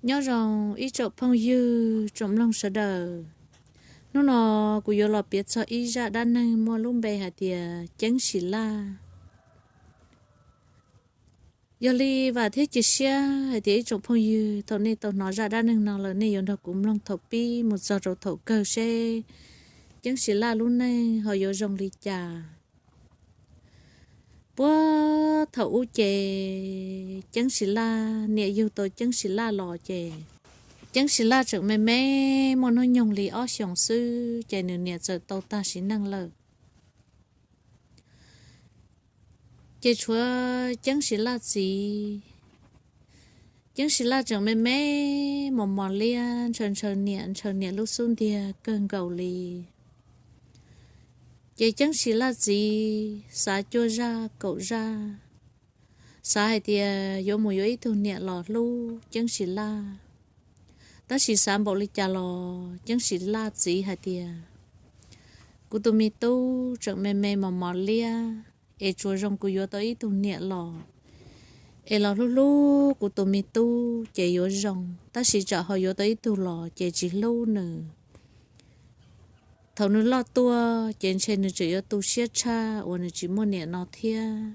Nyob zoo ib tsoom phooj ywg tsoom mloog sawv daws. Hnub no kuv yuav los piav txog ib zaj dab neeg muaj lub npe hais tias Ceeb Sim Laj. Yog li vam thiab cia siab hais tias ib tsoom phooj ywg thaum nej tau hnov zaj dab neeg no lawm nej yuav nrog kuv mloog thaum pib mus txog rau thaum kawg seb Ceeb Sim Laj lub neej ho yuav zoo li cas. Puag thaum ub ces Ceeb Sim Laj niam yug tau Ceeb Sim Laj los ces Ceeb Sim Laj tseem me me muaj hnub nyoog li ob xyoos xwb ces nws niam txawm tau tag sim neej lawm. Ces tshuav Ceeb Sim Laj txiv. Ceeb Sim Laj tseem me me mos mos liab ntshaw ntshaw niam ntshaw niam lub xub ntiag kawg nkaus li. Ces Ceeb Sim Laj txiv xav cuaj zaj kaum zaj, xav hais tias yuav mus yuav ib tug niam los hlub Ceeb Sim Laj. Tab sis xav npaum li cas los Ceeb Sim Laj txiv hais tias kuv tus me tub tseem me me mos mos liab es tsuas zoo kuv yuav tau ib tug niam los es los hlub hlub kuv tus me tub ces yuav zoo, tab sis tsam ho yuav tau ib tug los ces tsis hlub nws. Thaum nws loj tuaj ces ntshe nws tseem yuav tu siab tshaj uas nws tsis muaj niam no thiab.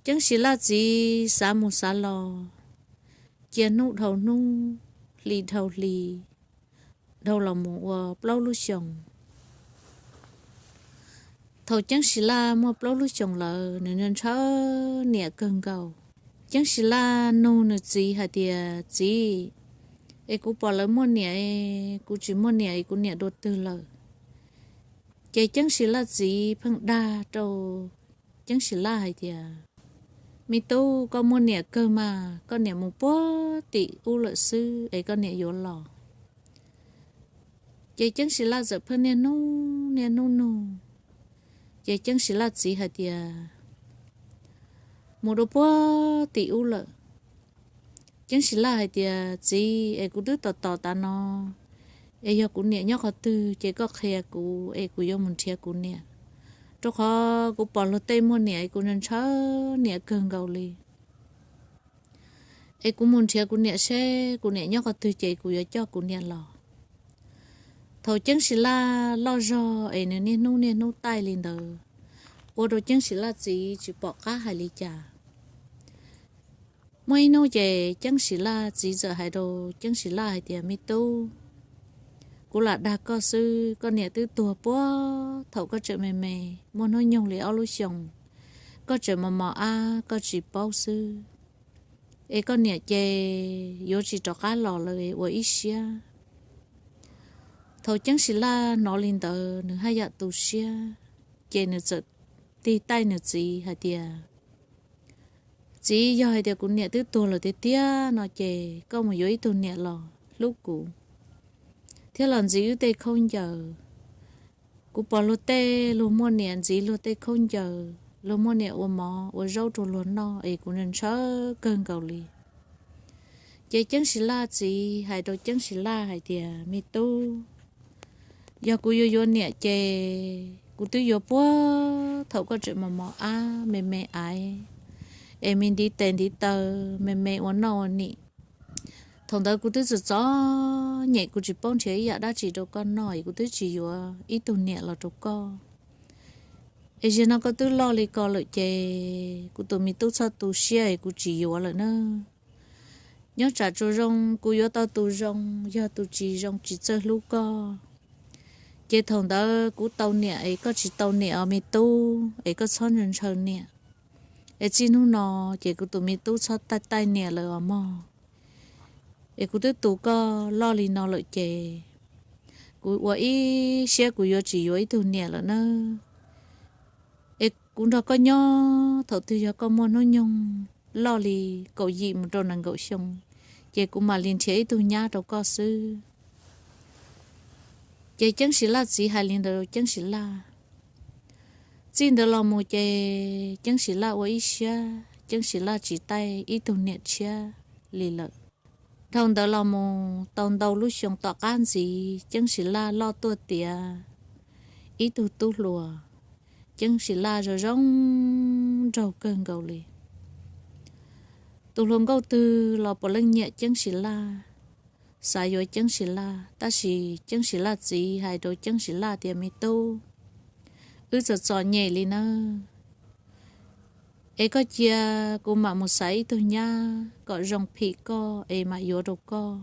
Ceeb Sim Laj txiv xav mus xav los, cia hnub dhau hnub, hli dhau hli, dhau los mus ua plaub lub xyoos. Thaum Ceeb Sim Laj muaj plaub lub xyoos lawm nws ntshaw niam kawg nkaus. Ceeb Sim Laj nug nws txiv hais tias, Txiv, es kuv pom lawv muaj niam, kuv tsis muaj niam es kuv niam dua twg lawm? Ces Ceeb Sim Laj txiv pheej dag rau Ceeb Sim Laj hais tias, Me tub, koj muaj niam kawg mas, koj niam mus puag tim ub lawm xwb es koj niam yuav los. Ces Ceeb Sim Laj txawm pheej niaj hnub niaj hnub nug. Ces Ceeb Sim Laj txiv hais tias, Mus dua puag tim ub lawm. Ceeb Sim Laj hais tias, Txiv, es kuv twb tos tos tas no, es yog kuv niam nyob qhov twg ces koj qhia kuv es kuv yuav mus nrhiav kuv niam, rau qhov kuv pom luag tej muaj niam es kuv ntshaw niam kawg nkaus li. Es kuv mus nrhiav kuv niam seb kuv niam nyob qhov twg ces kuv yuav coj kuv niam los. Thaum Ceeb Sim Laj loj zog es nws niaj hnub niaj hnub taij li ntawd, ua rau Ceeb Sim Laj txiv tsis pom qab hais li cas. Muaj ib hnub ces Ceeb Sim Laj txiv txawm hais rau Ceeb Sim Laj hais tias, Me tub, kuv lam dag koj xwb, koj niam twb tuag puag thaum koj tseem me me, muaj hnub nyoog li ob lub xyoos, koj tseem mos mos ab koj tsis paub xwb. Es koj niam ces yuav tsis rov qab los lawm, ua ib siab. Thaum Ceeb Sim Laj hnov li ntawd nws haj yam tu siab, ces nws txawm tig taij nws txiv hais tias, Txiv, yog hais tias kuv niam twb tuag lawm tiag tiag no ces koj mus yuav ib tug niam los hlub kuv thiab los ntxiv wb tej khaub ncaws. Kuv pom luag tej luag muaj niam ntxiv luag tej khaub ncaws, luag muaj niam ua mov ua zaub rau luag noj es kuv ntshaw kawg nkaus li. Ces Ceeb Sim Laj txiv hais rau Ceeb Sim Laj hais tias, Me tub, yog kuv yuav yuav niam ces kuv twb yuav puag thaum koj tseem mos mos ab me me aiv, es me ntiv tes ntiv taw me me ua noj ua nim. Thaum ntawd kuv twb txom txom nyem kuv tsis paub nrhiav ib yam dab tsi rau koj noj es kuv twb tsis yuav ib tug niam los rau koj. Es zaum no koj twb loj li ko lawm ces kuv tus me tub txhob tu siab es kuv tsis yuav lawm na. Nyob tsam tsuas zoo kuv yuav tau tus zoo, yog tus tsis zoo tsis txawj hlub koj, ces thaum ntawd kuv tau niam es koj tsis tau niam os me tub, es koj txhob ntshaw niam. Es txij hnub no ces kuv tus me tub txhob taij taij niam lawm os mog. Es kuv twb tu koj loj li no lawm ces kuv ua ib siab kuv yuav tsis yuav ib tug niam lawm nawb. Es kuv nrog koj nyob thaum twg yog koj muaj hnub nyoog loj li kaum yim mus rau nees nkaum xyoo, ces kuv mam li nrhiav ib tug nyab rau koj xwb. Ces Ceeb Sim Laj txiv hais li ntawd rau Ceeb Sim Laj. Txij ntawd los mus ces Ceeb Sim Laj ua ib siab Ceeb Sim Laj tsis taij ib tug niam tshiab li lawm. Dhau ntawd los mus tau ntau lub xyoo tom qab ntxiv Ceeb Sim Laj loj tuaj tiav ib tug tub hluas. Ceeb Sim Laj zoo zoo nraug kawg nkaus li. Tus hluas nkauj twg los puav leej nyiam Ceeb Sis Laj, xav yuav Ceeb Sis Laj, tab sis Ceeb Sis Laj txiv hais rau Ceeb Sis Laj tias, Me tub, wb txom txom nyem li nawb, es koj cia kuv mam mus xav ib tug nyab kom zoo phim koj es mam yuav rau koj.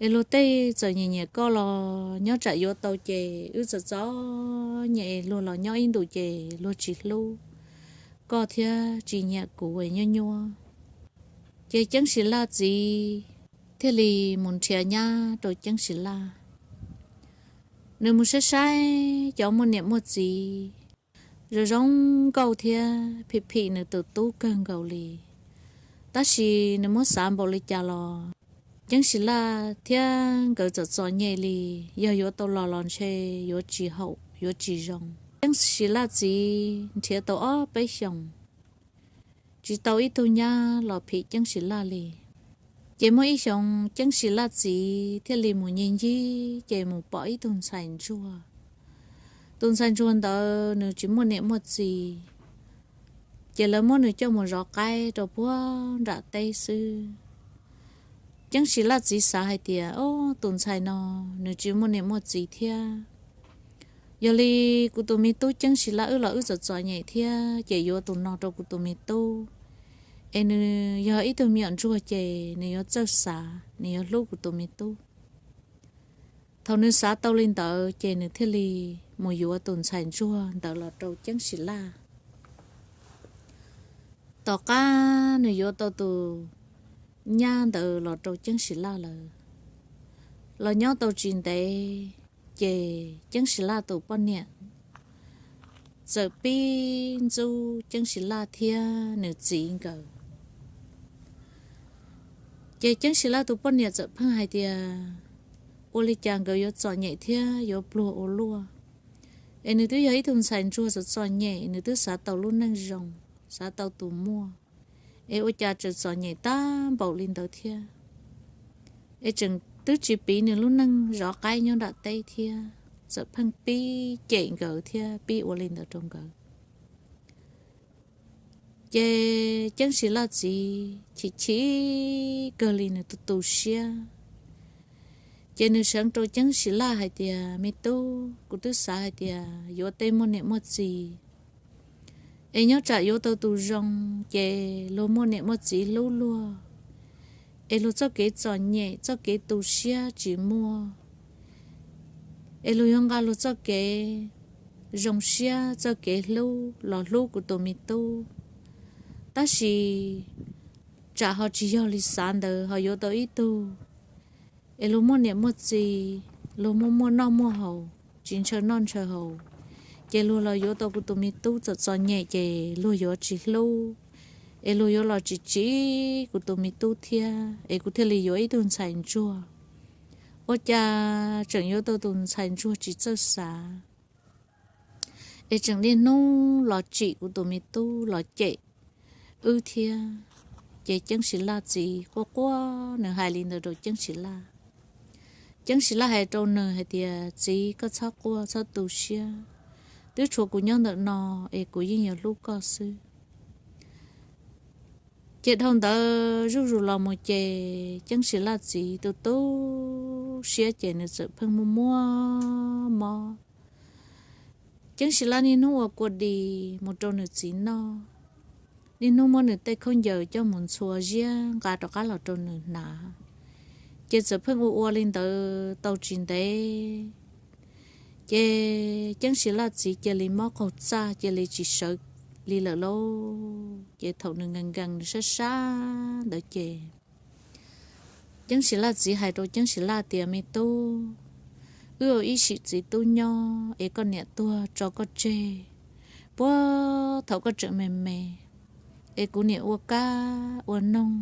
Es luag tej txawm nyiam nyiam koj los nyob tsam yuav tau ces wb txom txom nyem, luag los nyob ib ntus ces luag tsis hlub koj thiab tsis nyiam kuv nyuaj nyuaj. Ces Ceeb Sis Laj txiv thiaj li mus nrhiav nyab rau Ceeb Sis Laj. Nws mus saib saib cov muaj niam muaj txiv, zoo zoo nkauj thiab phim phim nws tus tub kawg nkaus li. Tab sis nws muab xav npaum li cas los Ceeb Sis Laj thiab nkawd txom txom nyem li, yog yuav tau los los ntshe yuav tsis haum yuav tsis zoo. Ceeb Sis Laj txiv nrhiav tau ob peb xyoos tsis tau ib tug nyab los phim Ceeb Sis Laj li. Ces muaj ib xyoos Ceeb Sis Laj txiv thiaj li mus ncig ncig ces mus pom ib tug ntxhais ntsuag. Tus ntxhais ntsuag ntawd nws tsis muaj niam muaj txiv, ces lawv muab nws coj mus zov qaib rau puag nram teb xwb. Ceeb Sis Laj txiv xav hais tias, Ob, tus ntxhais no nws tsis muaj niam muaj txiv thiab. Yog li kuv tus me tub Ceeb Sis Laj wb los wb txom txom nyem thiab, ces yuav tus no rau kuv tus me tub, es nws yog ib tug me nyuam ntsuag ces nws yuav txawj xav, nws yuav hlub kuv tus me tub. Thaum nws xav tau li ntawd ces nws thiaj li mus yuav tus ntxhais ntsuag ntawd los rau Ceeb Sis Laj. Tom qab nws yuav tau tus nyab ntawd los rau Ceeb Sis Laj lawm, los nyob tau tsis ntev, ces Ceeb Sis Laj tus poj niam txawm pib ntxub Ceeb Sis Laj thiab nws txiv nkawd. Ces Ceeb Sis Laj tus poj niam txawm pheej hais tias, Ua li cas nkawd yuav txom nyem thiab yuav pluag ua luaj? Es nws twb yog ib tug ntxhais ntsuag txom txom nyem, nws twb xav tau lub neej zoo, xav tau tus muaj, es ua cas tseem txom nyem tag npaum li ntawd thiab? Es tseem twb tsis piv nws lub neej zov qaib nyob nram teb thiab, txawm pheej pib cem nkawd thiab pib ua li ntawd rau nkawd. Ces Ceeb Sis Laj txiv chim chim kawg li, nws tu tu siab. Ces nws seev rau Ceeb Sis Laj hais tias, Me tub, kuv twb xav hais tias yuav tej muaj niam muaj txiv, es nyob tsam yuav tau tus zoo, ces luag muaj niam muaj txiv hlub luag, es luag txoj kev txom nyem, txoj kev tu siab tsis muaj, es luag yuav nqa luag txoj kev zoo siab, txoj kev hlub los hlub kuv tus me tub. Tab sis tsam ho tsis yog li xav ntawd, ho yuav tau ib tug es luag muaj niam muaj txiv, luag muaj muaj noj muaj haus, tsis ntshaw noj ntshaw haus, ces luag los yuav tau kuv tus me tub txom txom nyem ces luag yuav tsis hlub, es luag yuav los tsis tsim kuv tus me tub thiab, es kuv thiaj li yuav ib tug ntxhais ntsuag. Ua cas tseem yuav tau tus ntxhais ntsuag tsis txawj xav, es tseem niaj hnub los tsim kuv tus me tub, los cem wb thiab. Ces Ceeb Sis Laj txiv quaj quaj, nws hais li ntawd rau Ceeb Sis Laj. Ceeb Sis Laj hais rau nws hais tias, Txiv, koj txhob quaj txhob tu siab, twb tshuav kuv nyob ntawm no, es kuv yeej yuav hlub koj xwb. Ces dhau ntawd zuj zus los mus ces Ceeb Sis Laj txiv tu tu siab ces nws txawm pheej muaj muaj mob. Ceeb Sis Laj niaj hnub ua kua dis mus rau nws txiv noj, niaj hnub muab nws tej khaub ncaws coj mus ntxhua ziab nqa rov qab los rau nws hnav. Ces txawm pheej ua ua li ntawd tau tsis ntev, ces Ceeb Sis Laj txiv cia li mob qaug txaj, cia li tsis sawv li lawm lauj. Ces thaum nws nkees nkees nws sab sab ntawd ces Ceeb Sis Laj txiv hais rau Ceeb Sis Laj tias, Me tub, wb ua ib sim txiv tub nyob es koj niam tuag tso koj tseg puag thaum koj tseem me me, es kuv niam ua kab ua noog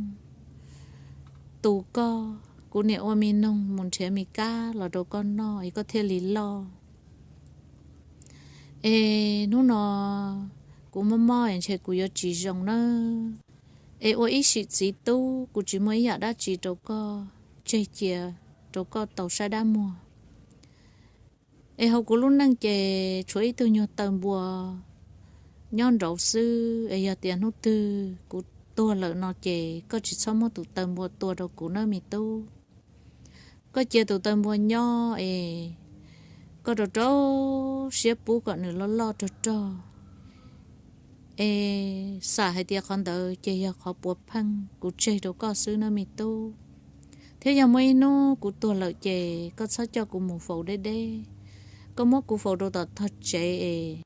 tu koj, kuv niam ua me noog mus nrhiav me kab los rau koj noj es koj thiaj li loj. Es hnub no kuv mob mob es ntshe kuv yuav tsis zoo nawb. Es ua ib sim txiv tub, kuv tsis muaj ib yam dab tsi rau koj, tseg cia rau koj tau saib dab muag. Es hauv kuv lub neej ces tshuav ib tug nyuag taw npua nyob nraud xwb, es yog tias hnub twg kuv tuag lawm no ces koj tsis txhob muab tus taw npua tua rau kuv nawb me tub. Koj cia tus taw npua nyob es koj rau rau siab pub kom nws loj loj rog rog es xam hais tias qhov ntawd ces yog qhov puav pheej kuv tseg rau koj xwb nawb me tub. Thiab yog muaj ib hnub kuv tuag lawm ces koj txhob coj kuv mus faus deb deb, koj muab kuv faus rau tom tog tsev es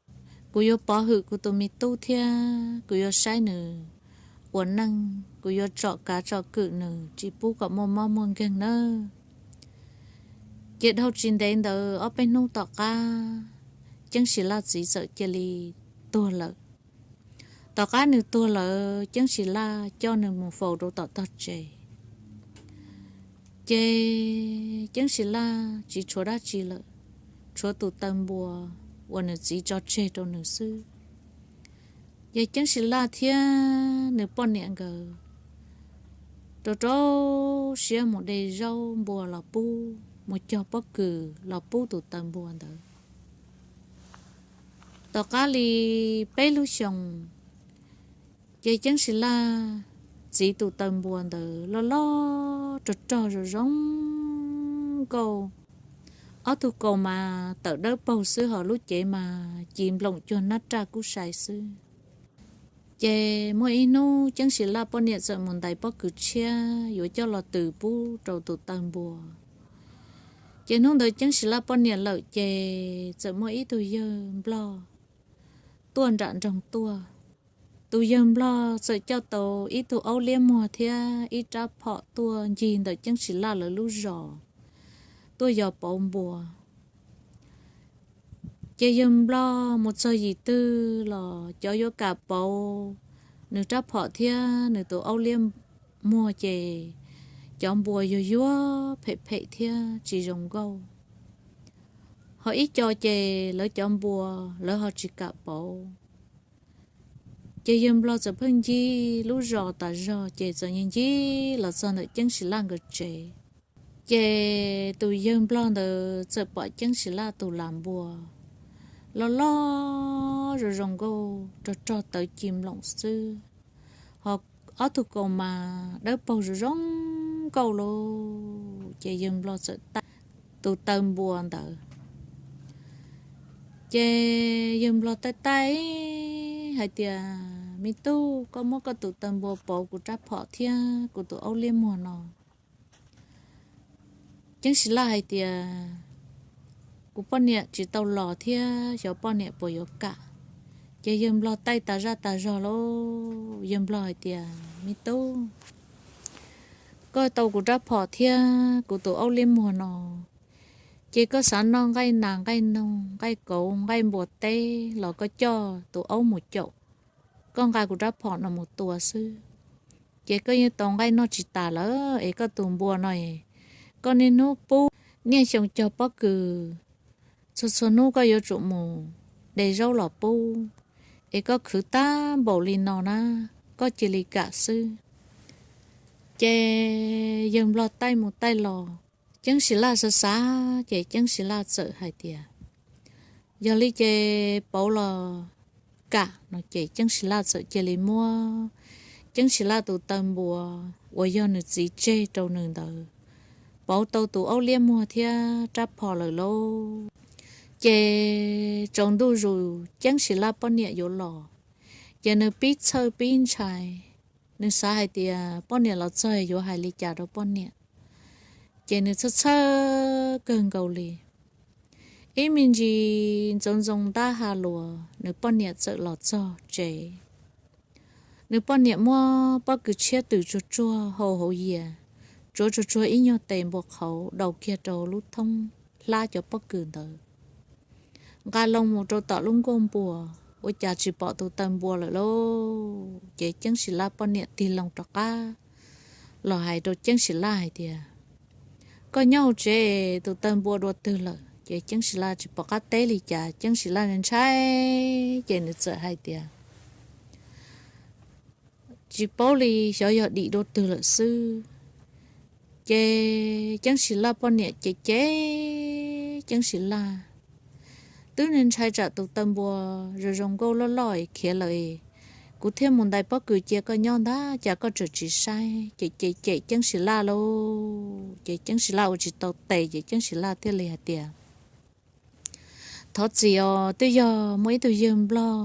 kuv yuav pov hwm kuv tus me tub thiab kuv yuav saib nws ua neej, kuv yuav tsom kav tsom kwm nws tsis pub kom muaj mob muaj nkeeg nawb. Ces dhau tsis ntev ntawd ob peb hnub tom qab, Ceeb Sis Laj txiv txawm cia li tuag lawm. Tom qab nws tuag lawm, Ceeb Sis Laj coj nws mus faus rau tom tog tsev. Ces Ceeb Sis Laj tsis tshuav dab tsi lawm, tshuav tus taw npua uas nws txiv tso tseg rau nws xwb. Ces Ceeb Sis Laj thiab nws poj niam nkawd rau rau siab mus de zaub npua los pub, mus cog pob kws los pub tus taw npua ntawd. Tom qab li peb lub xyoos, ces Ceeb Sis Laj txiv tus taw npua ntawd loj loj rog rog zoo zoo nkauj, ob tug kaus mas tawm dawb paug xwb, hos lub cev mas ci nploom cuag nab raj kub sai xwb. Ces muaj ib hnub Ceeb Sis Laj poj niam txawm mus ntais pob kws tshiab yuav coj los tws pub rau tus taw npua. Ces hnub ntawd Ceeb Sis Laj poj niam lawm ces txawm muaj ib tug yawg nplog tuaj nram nroog tuaj. Tus yawg nplog txawm coj tau ib tug aub liab muag thiab ib rab phom tuaj ncig ntawm Ceeb Sis Laj lawv lub zos tuaj yos pauv npua. Ces yawg nplog mus txog yim twg los cov yuav kam pauv nws rab phom thiab nws tus aub liab muag ces cov npua yuag yuag phem phem thiab tsis zoo nkauj. Ho ib co ces lawv cov npua lawv ho tsis kam pauv. Ces yawg nplog txawm pheej ncig lub zos tas zog ces txawm ncig ncig los txog ntawm Ceeb Sis Laj nkawd tsev. Ces tus yawg nplog ntawd txawm pom Ceeb Sis Laj tus lam npua loj loj zoo zoo nkauj rog rog tawv ci nploom xwb, ho ob tug kaus mas dawb paug zoo zoo nkauj lauj. Ces yawg nplog txawm taij tus taw npua ntawd. Ces yawg nplog taij taij hais tias, Me tub, koj muab koj tus taw npua pauv kuv rab phom thiab kuv tus aub liab muag no. Ceeb Sis Laj hais tias, Kuv poj niam tsis tau los thiab, xyov poj niam puas yuav kam. Ces yawg nplog taij tas zaj tas zog lauj, yawg nplog hais tias, Me tub, koj tau kuv rab phom thiab kuv tus aub liab muag no, ces koj xav noj nqaij nas nqaij noog nqaij kauv nqaij npua teb los koj coj tus aub mus caum, koj nqa kuv rab phom no mus tua xwb, ces koj yeej tau nqaij noj tsis tas lawm. Es koj tus npua no, koj niaj hnub pub, niaj xyoo cog pob kws, txhua txhua hnub koj yuav tsum mus de zaub los pub, es koj khwv tag npaum li no na, koj cia li kam xwb. Ces yawg nplog taij mus taij los, Ceeb Sis Laj xav xav ces Ceeb Sis Laj txawm hais tias, Yog li ces pauv los kam no. Ces Ceeb Sis Laj txawm cia li muab Ceeb Sis Laj tus taw npua uas yog nws txiv tseg rau nws ntawd pauv tau tus aub liab muag thiab rab phom lawm lauj. Ces tsaus ntuj zus Ceeb Sis Laj poj niam yuav los, ces nws pib txhawj pib ntshai. Nws xav hais tias poj niam los txog yuav hais li cas rau poj niam, ces nws txhawj txhawj kawg nkaus li. Ib me ntsis ntxoov ntxoo ntab ha luas, nws poj niam txawm los txog tsev. Nws poj niam muab pob kws tshiab twm tsuag tsuag hau hauv yias, tsuav tsuag tsuag ib nyuag tes npua qhauv daus kiag rau lub thoob hlab cov pob kws ntawd, nqa loo mus rau tom lub nkuaj npua, ua cas tsis pom tus taw npua lawm lauj. Ces Ceeb Sis Laj poj niam tig loo rov qab los hais rau Ceeb Sis Laj hais tias, Koj nyob hauv tsev, tus taw npua dua twg lawm? Ces Ceeb Sis Laj tsis pom qab teb li cas, Ceeb Sis Laj ntshai, ces nws txawm hais tias, Tsis paub li, xyov yog dim dua twg lawm xwb. Ces Ceeb Sis Laj poj niam ces cem Ceeb Sis Laj, twb ntshai tsam tus taw npua zoo zoo nkauj loj loj khiav lawm, kuv thiaj mus ntais pob kws cia koj nyob ntag, cas koj tseem tsis saib. Ces cem cem Ceeb Sim Laj lauj, ces Ceeb Sim Laj ua tsis tau tes ces Ceeb Sim Laj thiaj li hais tias, thov txim os, twb yog muaj ib tug yawg Nplog,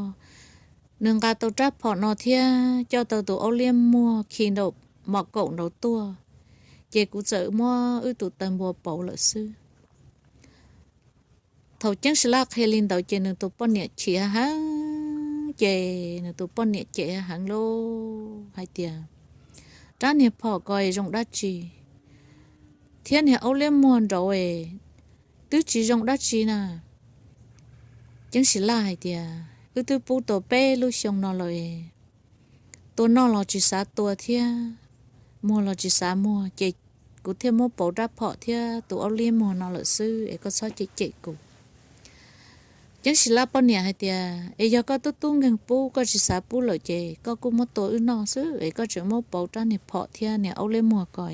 nws nqa tau rab phom no thiab coj tau tus aub liab muag khi nraum mom kaum nraud tuaj, ces kuv txawm muab wb tus taw npua pauv lawm xwb. Thaum Ceeb Sim Laj qhia li ntawd ces nws tus poj niam chim heev, ces nws tus poj niam cem heev lauj hais tias, rab niag phom ko zoo dab tsi, thiab niag aub liab muag nraud twb tsis zoo dab tsi na. Ceeb Sim Laj hais tias, wb twb pub tau peb lub xyoo no lawm, tua noj los tsis xav tua thiab muag los tsis xav muag, ces kuv thiaj muab pauv rab phom thiab tus aub liab muag no lawm xwb es koj txhob cem cem kuv. Ceeb Sim Laj poj niam hais tias, es yog koj tub tub nkeeg pub koj tsis xav pub lawm ces koj kuj muab tua wb noj xwb es koj tseem muab pauv rab niag phom thiab niag aub liab muag ko.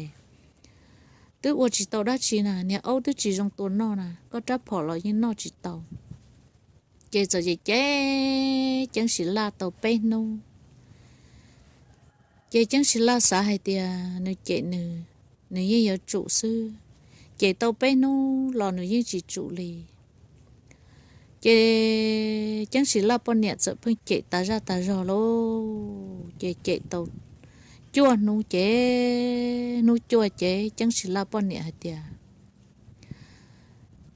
Twb ua tsis tau dab tsi na, niag aub twb tsis zoo tua noj na, koj rab phom los yeej noj tsis tau. Ces txawm cem cem Ceeb Sim Laj tau peb hnub, ces Ceeb Sim Laj xav hais tias nws cem nws, nws yeej yuav tsum xwb, cem tau peb hnub los nws yeej tsis tsum li. Ces Ceeb Sim Laj poj niam txawm pheej cem tas zaj tas zog lauj, ces cem tau cuaj hnub ces, hnub cuaj ces Ceeb Sim Laj poj niam hais tias,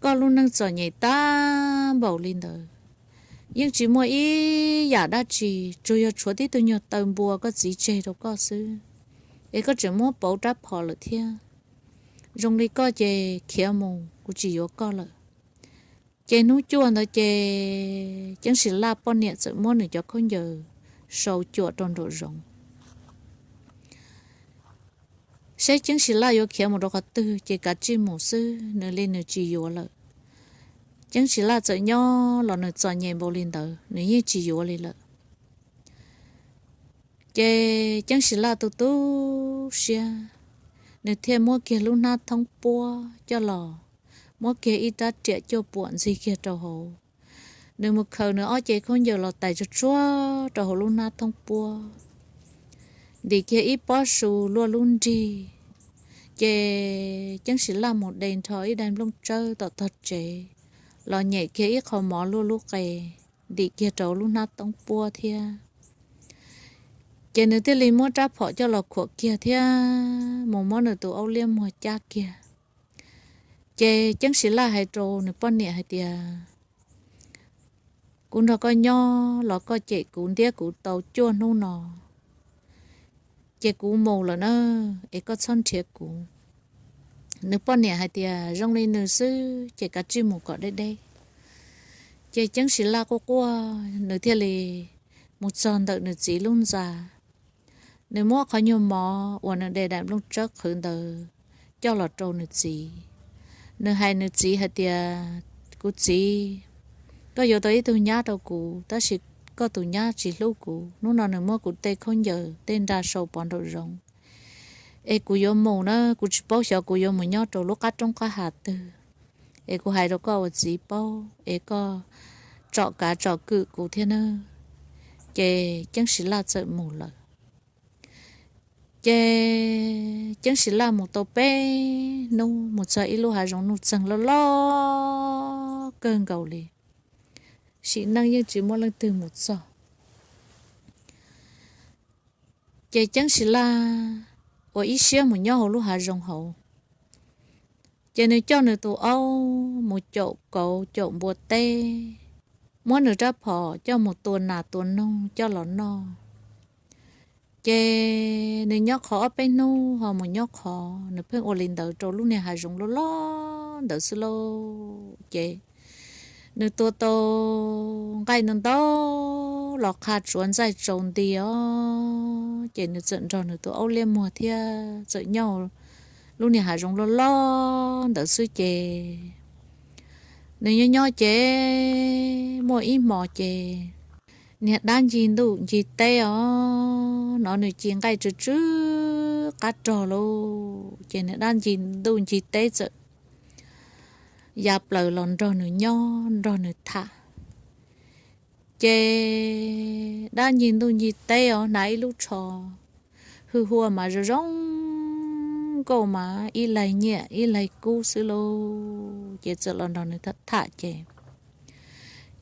koj lub neej txom nyem tag npaum li ntawd, yeej tsis muaj ib yam dab tsi, tsuas yog tshuav tib tug nyuag taw npua koj txiv tseg rau koj xwb, es koj tseem muab pauv rab phom lawm thiab. Zoo li koj ces khiav mus, kuv tsis yuav koj lawm. Ces hnub cuaj ntawd ces Ceeb Sim Laj poj niam txawm muab nws cov khaub ncaws sau cuam rau nraum zoov, saib Ceeb Sim Laj yuav khiav mus rau qhov twg ces kav tsij mus xwb, nws li nws tsis yuav lawm. Ceeb Sim Laj txawm nyob los nws txom nyem npaum li ntawd nws yeej tsis yuav li lawm. Ces Ceeb Sim Laj tu tu siab, nws thiaj muab kiag lub hnab thoob puab coj los, muab kiag ib rab riam cuaj puam ntxig kiag rau hauv. Nws mus khaws nws ob ce khaub ncaws los tais tsuag tsuag rau hauv lub hnab thoob puab, ntim kiag ib pob su luaj lub nrig, ces Ceeb Sim Laj mus de nrho ib daim nplooj tsawb tom tog tsev, los nyem kiag ib qho mov luaj lub qe, ntim kiag rau lub hnab thoob puab thiab. Ces nws thiaj li muab rab phom coj los khuam kiag thiab mus muab nws tus aub liab muag cab kiag. Ces Ceeb Sim Laj hais rau nws poj niam hais tias, kuv nrog koj nyob los koj cem kuv ntiab kuv tau cuaj hnub no, ces kuv mus lawm na, es koj txhob nrhiav kuv. Nws poj niam hais tias zoo li nws xwb ces kav tsij mus kom deb deb. Ces Ceeb Sim Laj quaj quaj, nws thiaj li mus txog ntawm nws txiv lub ntxa. Nws muab qhov nyuag mov uas nws de daim nplooj tsawb qhwv ntawd coj los rau nws txiv. Nws hais nws txiv hais tias, kuv txiv, koj yuav tau ib tug nyab rau kuv, tab sis koj tus nyab tsis hlub kuv. Hnub no nws muab kuv tej khaub ncaws tej nra sau pov nraum zoov, es kuv yuav mus na, kuv tsis paub xyov kuv yuav mus nyob rau lub qab roob qab hav twg. Es kuv hais rau koj ua txiv paub, es koj tsom kav tsom kwm kuv thiab nawb. Ces Ceeb Sim Laj txawm mus lawm. Ces Ceeb Sim Laj mus tau peb hnub, mus txog ib lub hav zoov nuj txeeg loj loj kawg nkaus li, sim neej yeej tsis muaj leej twg mus txog. Ces Ceeb Sim Laj ua ib siab mus nyob hauv lub hav zoov hauv. Ces nws coj nws tus aub mus caum kauv caum npua teb, muab nws rab phom coj mus tua nas tua noog coj los noj. Ces nws nyob qhov ob peb hnub ho mus nyob qhov, nws pheej ua li ntawd rau lub niag hav zoov loj loj ntawd xwb lauj. Ces nws tua tau nqaij ntau ntau los qha tsuav ntxaij tsaus nti os, ces nws txawm nrog nws tus aub liab muag thiab txawm nyob lub niag hav zoov loj loj ntawd xwb. Ces nws nyob nyob ces muaj ib hmo ces niag dab ncig ntuj ncig teb os, hnov nws ci nqaij tsw tsw qab rog lauj. Ces niag dab ncig ntuj ncig teb txawm ya plaws los nrog nws nyob nrog nws tham. Ces dab ncig ntuj ncig teb os hnav ib lub tsho hwj huaj mas zoo zoo nkauj mas ib laig nyiaj ib laig kub xwb lauj. Ces txawm los nrog nws tham tham ces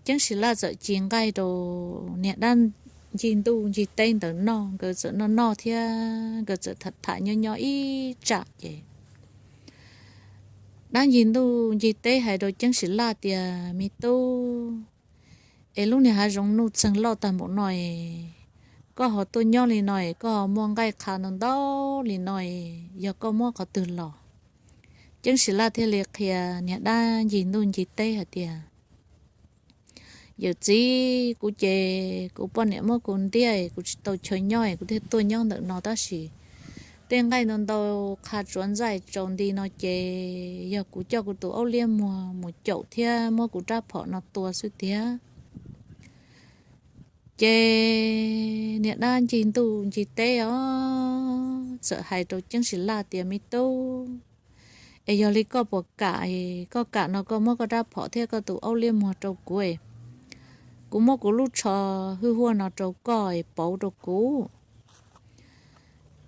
Ceeb Sim Laj txawm ci nqaij rau niag dab ncig ntuj ncig teb ntawd noj, nkawd txawm noj noj thiab nkawd txawm tham tham nyob nyob ib tsam ces dab ncig ntuj ncig teb hais rau Ceeb Sim Laj tias, Me tub, es lub niag hav zoov nuj txeeg loj tag npaum no es koj ho tuaj nyob li no es koj ho muaj nqaij qha ntau ntau li no es yog koj muab qhov twg los? Ceeb Sim Laj thiaj li qhia niag dab ncig ntuj ncig teb hais tias, Yawm txiv, kuv ces kuv poj niam muab kuv ntiab es kuv tsis tau chaw nyob es kuv thiaj tuaj nyob ntawm no tab sis tej nqaij ntau ntau qha tsuav ntxaij tsaus nti no ces yog kuv coj kuv tus aub liab muag mus caum thiab muab kuv rab phom no tua xwb tiag. Ces niag dab ncig ntuj ncig teb os txawm hais rau Ceeb Sim Laj tias, Me tub, es yog li koj puas kam? Koj kam no koj muab koj rab phom thiab koj tus aub liab muag rau kuv es kuv muab kuv lub tsho hwj huaj no rau koj es pauv rau kuv,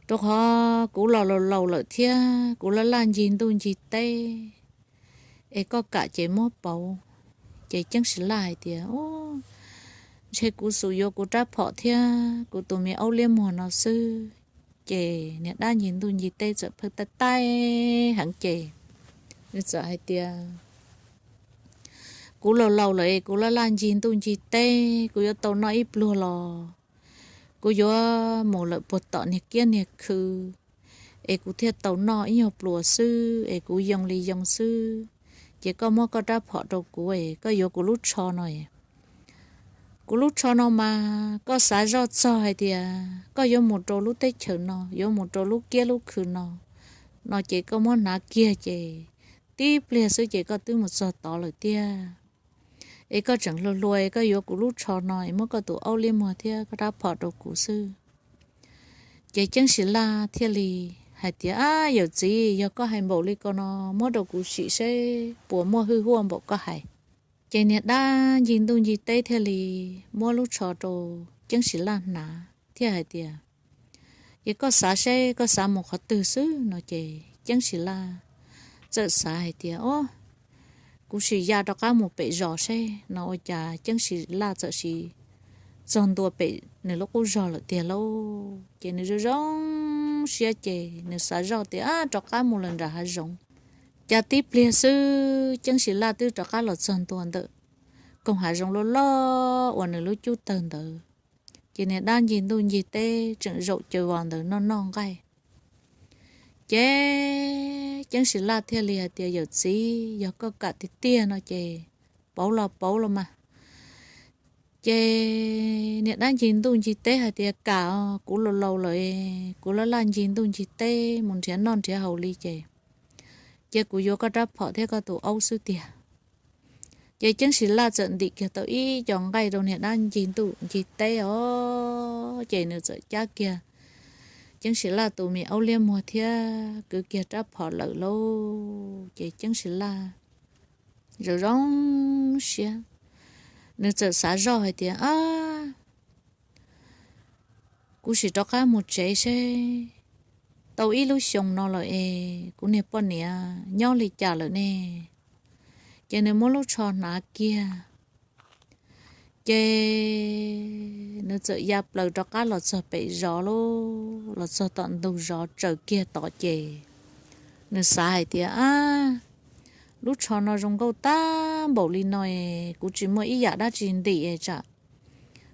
rau qhov kuv los laus laus lawm thiab kuv laj laj ncig ntuj ncig teb, es koj kam ces muab pauv. Ces Ceeb Sim Laj hais tias, Ntshe kuv xum yuav kuv rab phom thiab kuv tus me aub liab muag no xwb. Ces niag dab ncig ntuj ncig teb txawm pheej taij taij heev ces nws txawm hais tias, Kuv laus laus lawm es kuv laj laj ncig ntuj ncig teb, kuv yuav tau noj ib pluag los kuv yuav mus lawm puag tom niag kiab niag khw es kuv thiaj tau noj ib nyuag pluas xwb es kuv yoo li yoo xwb. Ces koj muab koj rab phom rau kuv es koj yuav kuv lub tsho no es kuv lub tsho no mas koj xav zoj txog hais tias koj yuav mus rau lub teb chaws no, yuav mus rau lub kiab lub khw no, no ces koj muab hnav kiag ces tib pliag xwb ces koj twb mus txog tod lawm tiag. Es koj tseem hluas hluas es koj yuav kuv lub tsho no es muab koj tus aub liab muag thiab koj rab phom rau kuv xwb. Ces Ceeb Sim Laj thiaj li hais tias, Ab yawm txiv, yog koj hais npaum li ko no muab rau kuv sim seb puas muaj hwj huaj npaum koj hais. Ces niag dab ncig ntuj ncig teb thiaj li muab lub tsho rau Ceeb Sim Laj hnav thiaj hais tias, Ces koj xav seb koj xav mus qhov twg xwb? No ces Ceeb Sim Laj txawm xav hais tias, O, kuv sim ya rov qab mus pem zos seb. No ua cas Ceeb Sim Laj txawm sim txog ntua pem nws lub qub zos lawm tiag lauj. Ces nws zoo zoo siab ces nws xav zoj tias, Ab, rov qab mus lawm nram hav zoov. Cas tib pliag xwb Ceeb Sim Laj twb rov qab los txog ntua ntawm koog hav zoov loj loj uas nws lub cub tawg ntawd. Ces niag dab ncig ntuj ncig teb tseem zaum caws vos ntawd noj noj nqaij. Ces Ceeb Sim Laj thiaj li hais tias, Yawm txiv, yog koj kam tiag tiag no ces pauv los pauv los mas. Ces niag dab ncig ntuj ncig teb hais tias, Kam os, kuv laus laus lawm, kuv laj laj ncig ntuj ncig teb mus nrhiav noj nrhiav haus li ces cia kuv yuav koj rab phom thiab koj tus aub xwb tiag. Ces Ceeb Sim Laj txawm ntim kiag tau ib co nqaij rau niag dab ncig ntuj ncig teb os, ces nws txawm cab kiag Ceeb Sim Laj tus me aub liab muag thiab kwv kiag rab phom lawm lauj. Ces Ceeb Sim Laj zoo zoo siab, nws txawm xav zoj hais tias, Ab, kuv sim rov qab mus tsev seb, tau ib lub xyoo no lawm es kuv niag poj niam nyob li cas lawm ne? Ces nws muab lub tsho hnav kiag, ces nws txawm ya plaws rov qab los txog pem zos lauj, los txog tom ntug zos tsaws kiag tod ces nws xav hais tias, Ab, lub tsho no zoo nkauj tag npaum li no es kuv tsis muaj ib yam dab tsi ntim es tsam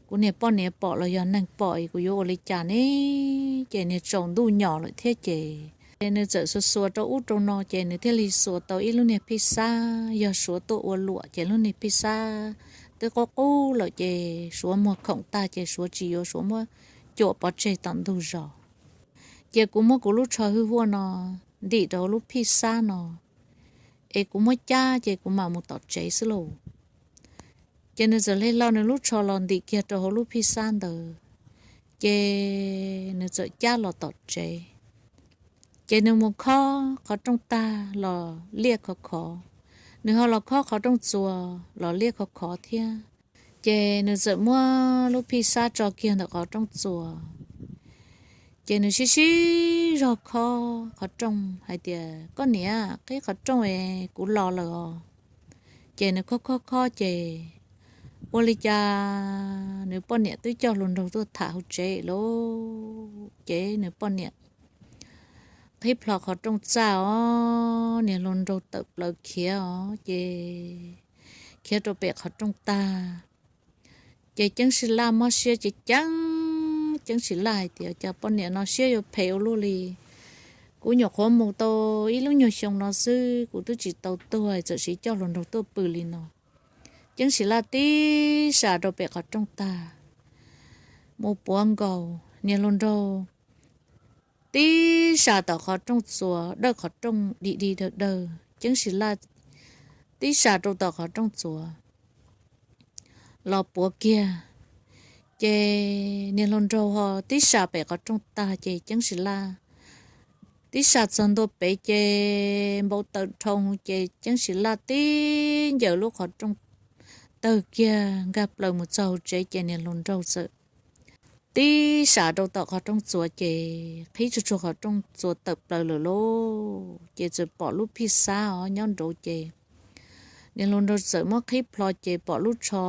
kuv niag poj niam pom los yog neeg pom es kuv yuav ua li cas ne? Ces niag tsaus ntuj nyos lawm thiab ces nws txawm xuas xuas rau ub rau no ces nws thiaj li xuas tau ib lub niag phij xab, yog Suav tuaj ua luam ces lub niag phij xab twb qub qub lawm ces Suav muag khoom tag ces Suav tsis yuav, Suav muab cuam pov tseg tom ntug zos. Ces kuv muab kuv lub tsho hwj huaj no ntim rau hauv lub phij xab no es kuv muab cab ces kuv mam mus tom tsev xwb lauj. Ces nws txawm hle hlo nws lub tsho los ntim kiag rau hauv lub phij xab ntawd, ces nws txawm cab los tom tsev. Ces nws mus khob qhov rooj tag los liaj khov khov, nws ho los khob qhov rooj txuas los liaj khov khov thiab. Ces nws txawm muab lub phij xab tso kiag ntawm qhov rooj txuas, ces nws sib sib zog khob qhov rooj hais tias, Koj niam, qhib qhov rooj es kuv los lawm os. Ces nws khob khob khob ces ua li cas nws poj niam twb coj hluas nraug tuaj tham hauv tsev lawm. Ces nws poj niam qhib plho qhov rooj txaj os, niag hluas nraug tawm plaws khiav os, ces khiav rau pem qhov rooj tag. Ces Ceeb Sis Laj mob siab ceev ceev, Ceeb Sis Laj hais tias, Cas poj niam no siab yuav phem ua luaj li. Kuv nyuam qhuav mus tau ib lub nyuag xyoo no xwb, kuv twb tsis tau tuag txawm siv coj hluas nraug tuaj pw li no. Ceeb Sis Laj tib sam rau pem qhov rooj tag, mus puav nkaus niag hluas nraug tib sam tom qhov rooj txuas, dawj qhov rooj di di dawg dawg, Ceeb Sis Laj tib sam rau tom qhov rooj txuas los puav kiag. Ces niag hluas nraug ho tib sam pem qhov rooj tag ces Ceeb Sis Laj tib sam txog ntua pem ces npau taws dhau ces Ceeb Sis Laj tib ncaws lub qhov rooj tawg kiag nkag plaws mus txog hauv tsev ces niag hluas nraug txawm tib sam rau tom qhov rooj txuas ces qhib tsuag tsuag qhov rooj txuas tawm plaws lawm lauj. Ces txawm pom lub phij xab os nyob nraud ces niag hluas nraug txawm muab qhib plho ces pom lub tsho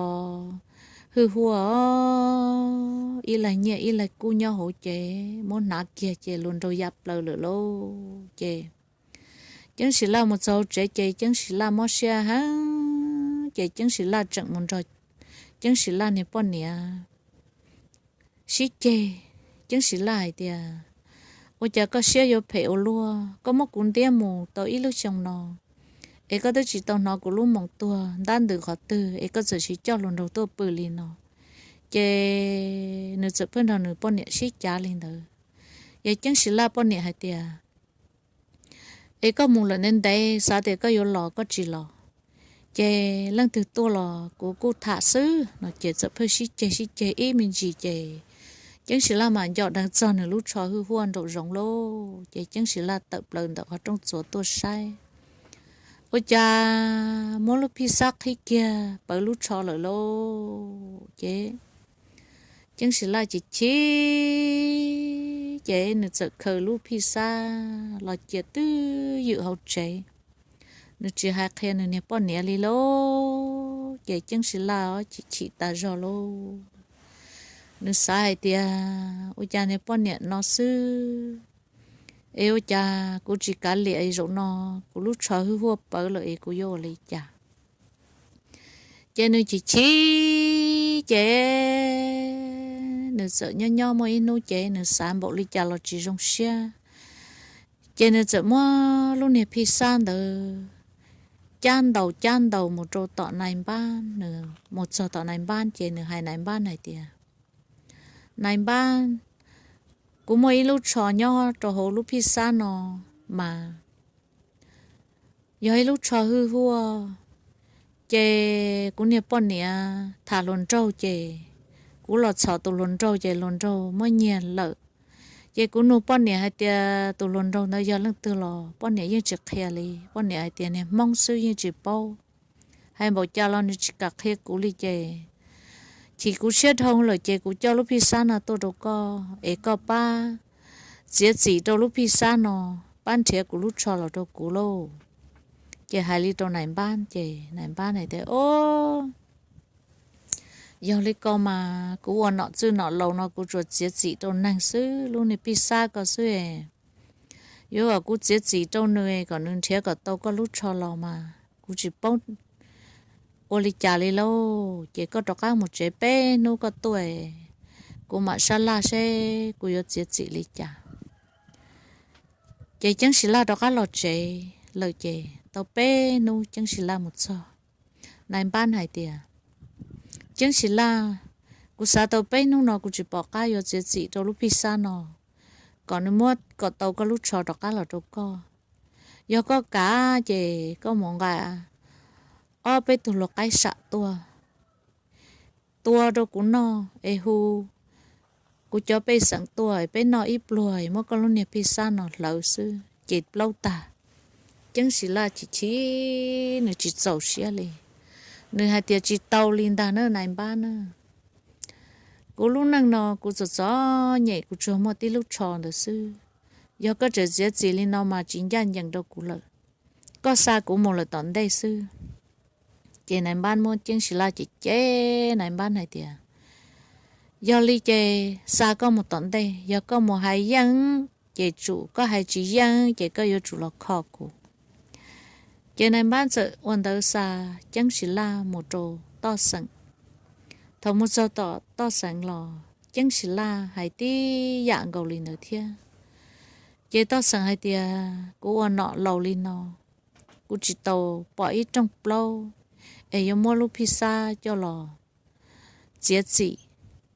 hwj huaj os, ib lag nyiaj ib lag kub nyob hauv ces muab hnav kiag ces hluas nraug ya plaws lawm lauj. Ces Ceeb Sis Laj mus txog hauv tsev ces Ceeb Sis Laj mob siab heev ces Ceeb Sis Laj tseem mus nrog Ceeb Sis Laj niag poj niam sib ceg. Ceeb Sis Laj hais tias, Ua cas koj siab yuav phem ua luaj, koj muab kuv ntiab mus tau ib lub xyoo no es koj twb tsis tau hnov kuv lub moos tuag ntab ntws qhov twg es koj txawm siv coj hluas nraug tuaj pw li no. Ces nws txawm pheej nrog nws poj niam sib cav li ntawd. Yog Ceeb Sis Laj poj niam hais tias, Es koj mus lawm ntev ntev xav tias koj yuav los koj tsis los, ces leej twg tuaj los kuv kuj tham xwb no ces txawm pheej sib ceg sib ceg ib me ntsis ces Ceeb Sis Laj mam nco dheev txog nws lub tsho hwj huaj nraum zoov lauj. Ces Ceeb Sis Laj tawm plaws ntawm qhov rooj txuas tuaj saib, ua cas muab lub phij xab qhib kiag pawv lub tsho lawm lauj. Ces Ceeb Sis Laj chim chim ces nws txawm khaws lub phij xab los cia twj ywm hauv tsev. Nws tsis hais qhia nws niag poj niam li lauj. Ces Ceeb Sis Laj chim chim tas zog lauj. Nws xav hais tias, Ua cas niag poj niam no xwb es ua cas kuv tsis kav liam es zaum no kuv lub tsho hwj huaj pawv lawm es kuv yuav ua li cas? Ces nws chim chim ces nws txawm nyob nyob muaj ib hnub ces nws xav npaum li cas los tsis zoo siab. Ces nws txawm muab lub niag phij xab ntawd cab ntaus cab ntaus mus rau tom nais npab. Nws mus txog tom nais npab ces nws hais nais npab hais tias, Nais npab, kuv muaj ib lub tsho nyob rau hauv lub phij xab no mas yog ib lub tsho hwj huaj, ces kuv niag poj niam tham hluas nraug ces kuv los txhom tus hluas nraug ces hluas nraug muab nyiag lawm. Ces kuv nug poj niam hais tias tus hluas nraug ntawd yog leej twg los poj niam yeej tsis qhia li. Poj niam hais tias niag Hmoob xwb yeej tsis paub, hais npaum cas los nws tsis kam qhia kuv li ces chim kuv siab dhau lawm ces kuv coj lub phij xab no tuaj rau koj es koj pab txiav txim rau lub phij xab no, pab nrhiav kuv lub tsho los rau kuv lauj. Ces hais li rau nais npab ces nais npab hais tias, Ob, yog li ko mas kuv ua nom txwj nom laus no kuv tsuas txiav txim rau neeg xwb, lub niag phij xab ko xwb. Yuav kom kuv txiav txim rau nws kom nws nrhiav kom tau koj lub tsho los mas kuv tsis paub ua li cas li lauj. Ces koj rov qab mus tsev peb hnub koj tuaj, kuv mam sab laj seb kuv yuav txiav txim li cas. Ces Ceeb Sis Laj rov qab los tsev lawm ces tau peb hnub Ceeb Sis Laj mus txog, nais npab hais tias, Ceeb Sis Laj, kuv xav tau peb hnub no kuv tsis pom qab yuav txiav txim rau lub phij xab no kom nws muab kom tau koj lub tsho rov qab los rau koj. Yog koj kam ces koj mus nqa ob peb tug luag qaib sam tuaj tua rau kuv noj es hu kuv cov pej xeem tuaj es peb noj ib pluag es muab koj lub niag phij xab no hlawv xwb ces plaub tag. Ceeb Sis Laj chim chim, nws tsis txaus siab li. Nws hais tias, Tsis tau li ntag na nais npab na. Kuv lub neej no kuv txom txom nyem, kuv tsuas muaj tib lub tsho ntawd xwb. Yog koj tseem txiav txim li no mas tsis ncaj ncees rau kuv lawm. Koj xa kuv mus lawm tom ntej xwb. Ces nais npab muab Ceeb Sis Laj cem cem, nais npab hais tias, Yog li ces xa koj mus tom ntej, yog koj mus hais yeej ces tsum, koj hais tsis yeej ces koj yuav tsum los kho kuv. Ces nais npab txawm ua ntawd xa Ceeb Sis Laj mus rau Toj Xeem. Thaum mus txog tom Toj Xeem los Ceeb Sis Laj hais tib yam nkaus li ntawd thiab. Ces Toj Xeem hais tias, Kuv ua nom laus li no, kuv tsis tau pom ib rooj plaub es yuav muab lub phij xab coj los txiav txim,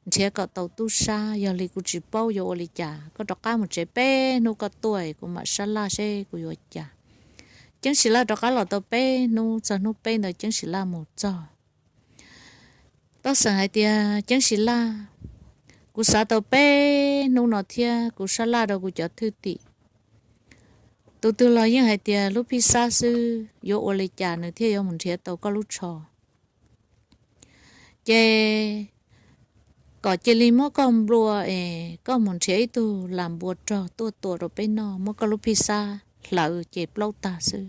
nrhiav kom tau tub sab. Yog li kuv tsis paub yuav ua li cas, koj rov qab mus tsev peb hnub koj tuaj kuv mam sab laj seb kuv yuav ua cas. Ceeb Sis Laj rov qab los tau peb hnub, txog hnub peb ntawd Ceeb Sis Laj mus txog. Toj Xeem hais tias, Ceeb Sis Laj, kuv xav tau peb hnub no thiab kuv sab laj rau kuv cov thwj tim. Tus twg los yeej hais tias lub phij xab xwb, yuav ua li cas nws thiaj yuav mus nrhiav tau koj lub tsho. Ces kom cia li muab koj nplua es koj mus nrhiav ib tug lam npua rog tuaj tua rau peb noj, muab koj lub phij xab hlawv ces plaub tag xwb.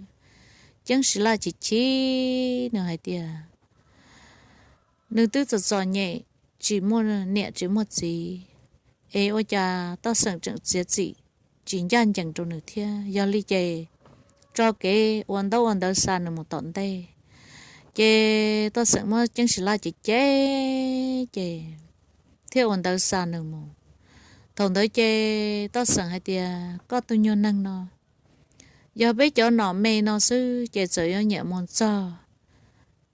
Ceeb Sis Laj chim chim, nws hais tias nws twb txom txom nyem, tsis muaj niam tsis muaj txiv, es ua cas Toj Xeem tseem txiav txim tsis ncaj ncees rau nws thiab. Yog li ces tso kev ua ntaub ua ntawv xa nws mus tom ntej. Ces Toj Xeem muab Ceeb Sis Laj cem cem, ces thiaj ua ntawv xa nws mus. Thaum ntawd ces Toj Xeem hais tias, Koj tus nyuag neeg no, yog peb cov nom me no xwb ces txawm yuav nyiam mus txog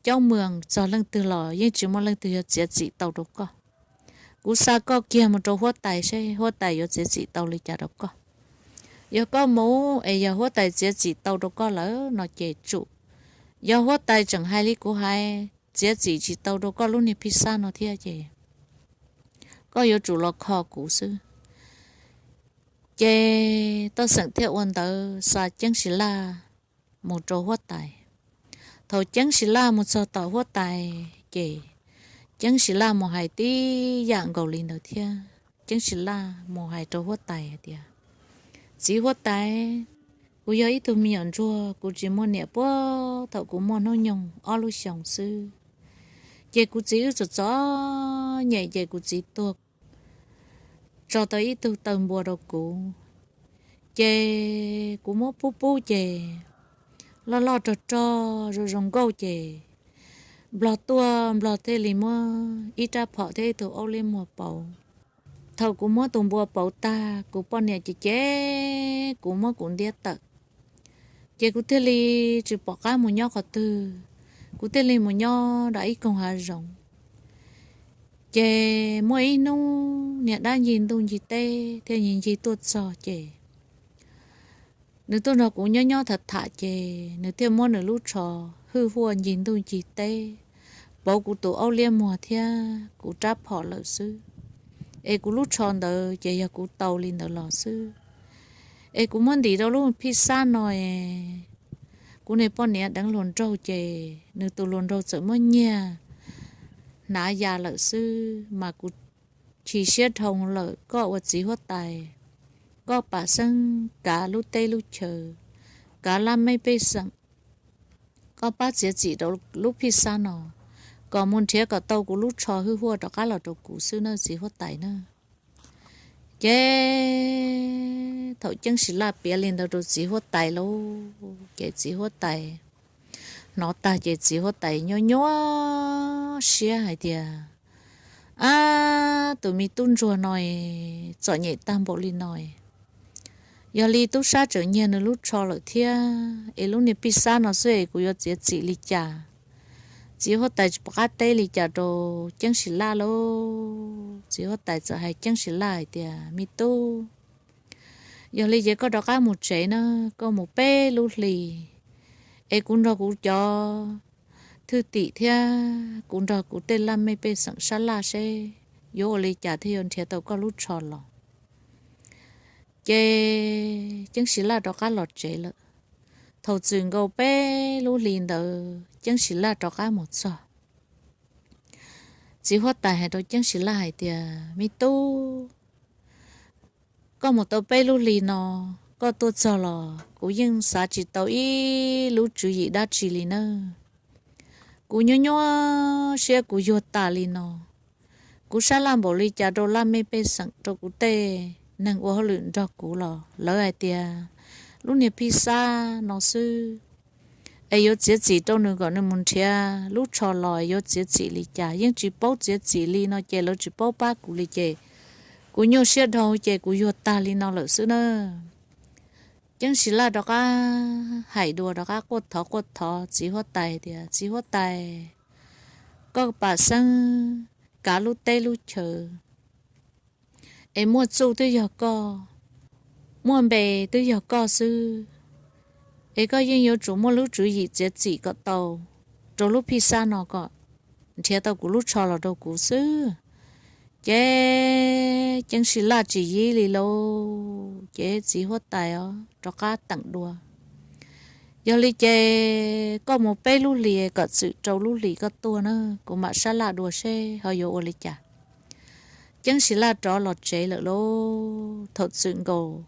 coob mws txog leej twg los yeej tsis muaj leej twg yuav txiav txim tau rau koj. Kuv xa koj kiag mus rau huab tais seb huab tais yuav txiav txim tau li cas rau koj. Yog koj mus es yog huab tais txiav txim tau rau koj lawm no ces tsum. Yog huab tais tseem hais li kuv hais, txiav txim tsis tau rau koj lub niag phij xab no thiab ces koj yuav tsum los kho kuv xwb. Ces Toj Xeem thiaj ua ntawv xa Ceeb Sis Laj mus rau huab tais. Thaum Ceeb Sis Laj mus txog tom huab tais ces Ceeb Sis Laj mus hais tib yam nkaus li ntawd thiab. Ceeb Sis Laj mus hais rau huab tais hais tias, Txiv huab tais, kuv yog ib tug me nyuam ntsuag, kuv tsis muaj niam puag thaum kuv muaj hnub nyoog ob lub xyoos xwb. Ces kuv txiv wb txom txom nyem ces kuv txiv tuag tso tau ib tug taw npua rau kuv. Ces kuv muab pub pub ces loj loj rog rog zoo zoo nkauj ces nplog tuaj nplog thiaj li muab ib rab phom thiab ib tug aub liab muag pauv. Thaum kuv muab tus npua pauv tag, kuv poj niam ces cem kuv muab kuv ntiab tawm. Ces kuv thiaj li tsis pom qab mus nyob qhov twg, kuv thiaj li mus nyob rau ib koog hav zoov. Ces muaj ib hnub niag dab ncig ntuj ncig teb thiaj ncig tuaj txog ces nws tuaj nrog kuv nyob nyob tham tham ces nws thiaj muab nws lub tsho hwj huaj ncig ntuj ncig teb pauv kuv tus aub liab muag thiab kuv rab phom lawm xwb. Es kuv lub tsho ntawd ces yog kuv tau li ntawd los xwb. Es kuv muab ntim rau lub phij xab no es kuv niag poj niam deev hluas nraug ces nws tus hluas nraug txawm muab nyiag hnav ya lawm xwb, mas kuv chim siab dhau lawm. Koj ua txiv huab tais, koj pam xeeb kav lub teb lub chaw, kav laj mej pej xeem, koj pab txiav txim rau lub phij xab no kom mus nrhiav kom tau kuv lub tsho hwj huaj rov qab los rau kuv xwb na txiv huab tais na. Ces thaum Ceeb Sis Laj piav li ntawd rau txiv huab tais lauj, ces txiv huab tais hnov tag ces txiv huab tais nyuaj nyuaj siab hais tias, Ab, tus me tub ntsuag no es txom nyem tag npaum li no es, yog li tub sab tseem nyiag nws lub tsho lawm thiab es lub niag phij xab no xwb es kuv yuav txiav txim li cas? Txiv huab tais tsis pom qab teb li cas rau Ceeb Sis Laj lauj. Txiv huab tais txawm hais Ceeb Sis Laj hais tias, Me tub, yog li ces koj rov qab mus tsev na, koj mus peb lub hlis es kuv nrog kuv cov thwj tim thiab kuv nrog kuv tej laj mej pej xeem sab laj seb yuav ua li cas thiaj yuav nrhiav tau koj lub tsho los. Ces Ceeb Sis Laj rov qab los tsev lawm. Thaum txwm nkaus peb lub hlis ntawd Ceeb Sis Laj rov qab mus txog. Txiv huab tais hais rau Ceeb Sim Laj hais tias, Me tub, koj mus tau peb lub hlis no, koj tuaj txog los kuv yeej xav tsis tau ib lub tswv yim dab tsi li nawb. Kuv nyuaj nyuaj siab, kuv yuag tas li no. Kuv sab laj npaum li cas rau laj mej pej xeem, rau kuv tej neeg ua hauj lwm nrog kuv los lawv hais tias lub niag Phij Xab no xwb, es yuav txiav txim rau nws kom nws mus nrhiav lub tsho los yuav txiav txim li cas, yeej tsis paub txiav txim li no ces lawv tsis paub pab kuv li ces kuv nyuaj siab dhau ces kuv yuag tag li no lawm xwb na. Ceeb Sim Laj rov qab hais dua, rov qab quaj thov quaj thov txiv huab tais tias, Txiv huab tais, koj pam xeeb kav lub teb lub chaw, es muaj txuj twb yog koj, muaj npe twb yog koj xwb, es koj yeej yuav tsum muaj lub tswv yim txiav txim kom tau rau lub Phij Xab no kom nrhiav tau kuv lub tsho los rau kuv xwb. Ces Ceeb Sim Laj tsis yib li lauj, ces txiv huab tais os rov qab teem dua. Yog li ces koj mus peb lub hlis kom txwm rau lub hlis koj tuaj na, kuv mam sab laj dua seb ho yuav ua li cas. Ceeb Sim Laj rov los tsev lawm lauj. Thaum txwm nkaus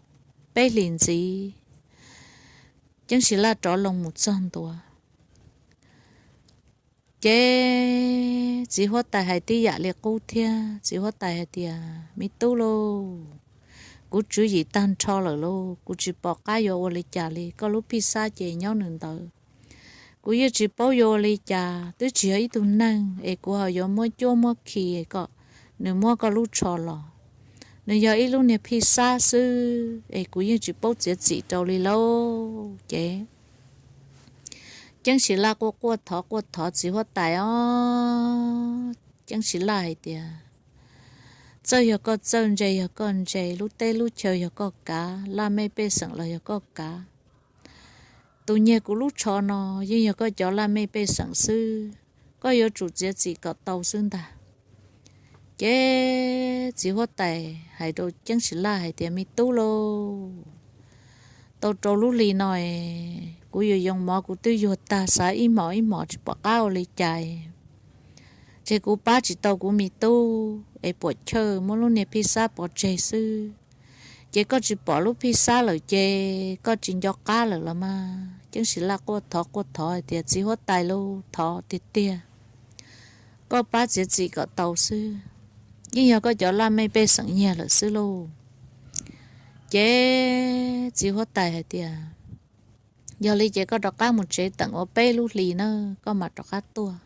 peb hlis ntxiv, Ceeb Sim Laj rov loo mus txog ntua. Ces txiv huab tais hais tib yam li qub thiab, txiv huab tais hais tias, Me tub lauj, kuv tswv yim tag nrho lawm lauj, kuv tsis pom qab yuav ua li cas li, koj lub Phij Xab ces nyob nws ntawd. Kuv yeej tsis paub yuav ua li cas, twb tsis yog ib tug neeg es kuv ho yuav muab cuab muab khi kom nws muab koj lub tsho los. Nws yog ib lub niag Phij Xab xwb es kuv yeej tsis paub txiav txim rau li lauj. Ces Ceeb Sim Laj quaj quaj thov quaj thov txiv huab tais os, Ceeb Sim Laj hais tias, Txawj yog koj txawj, ntse yog koj ntse, lub teb lub chaw yog koj kav, laj mej pej xeem los yog koj kav. Tus nyiag kuv lub tsho no yeej yog koj cov laj mej pej xeem xwb, koj yuav tsum txiav txim kom tau xwb ntag. Ces txiv huab tais hais rau Ceeb Sim Laj hais tias, Me tub lauj, tau rau lub hli no es kuv yuav yoo mov, kuv twb yuag tag, xav ib hmos ib hmos tsis pom qab ua li cas, ces kuv pab tsis tau kuv me tub es puam chawj muab lub niag Phij Xab pov tseg xwb. Ces koj tsis pom lub Phij Xab lawm ces koj tsis nco qab lawm los mas. Ceeb Sim Laj quaj thov quaj thov hais tias, Txiv huab tais lauj, thov tiag tiag, koj pab txiav txim kom tau xwb, yeej yog koj cov laj mej pej xeem nyiag lawm xwb lauj. Ces txiv huab tais hais tias, Yog li ces koj rov qab mus tsev teem ua peb lub hli na, koj mam rov qab tuaj,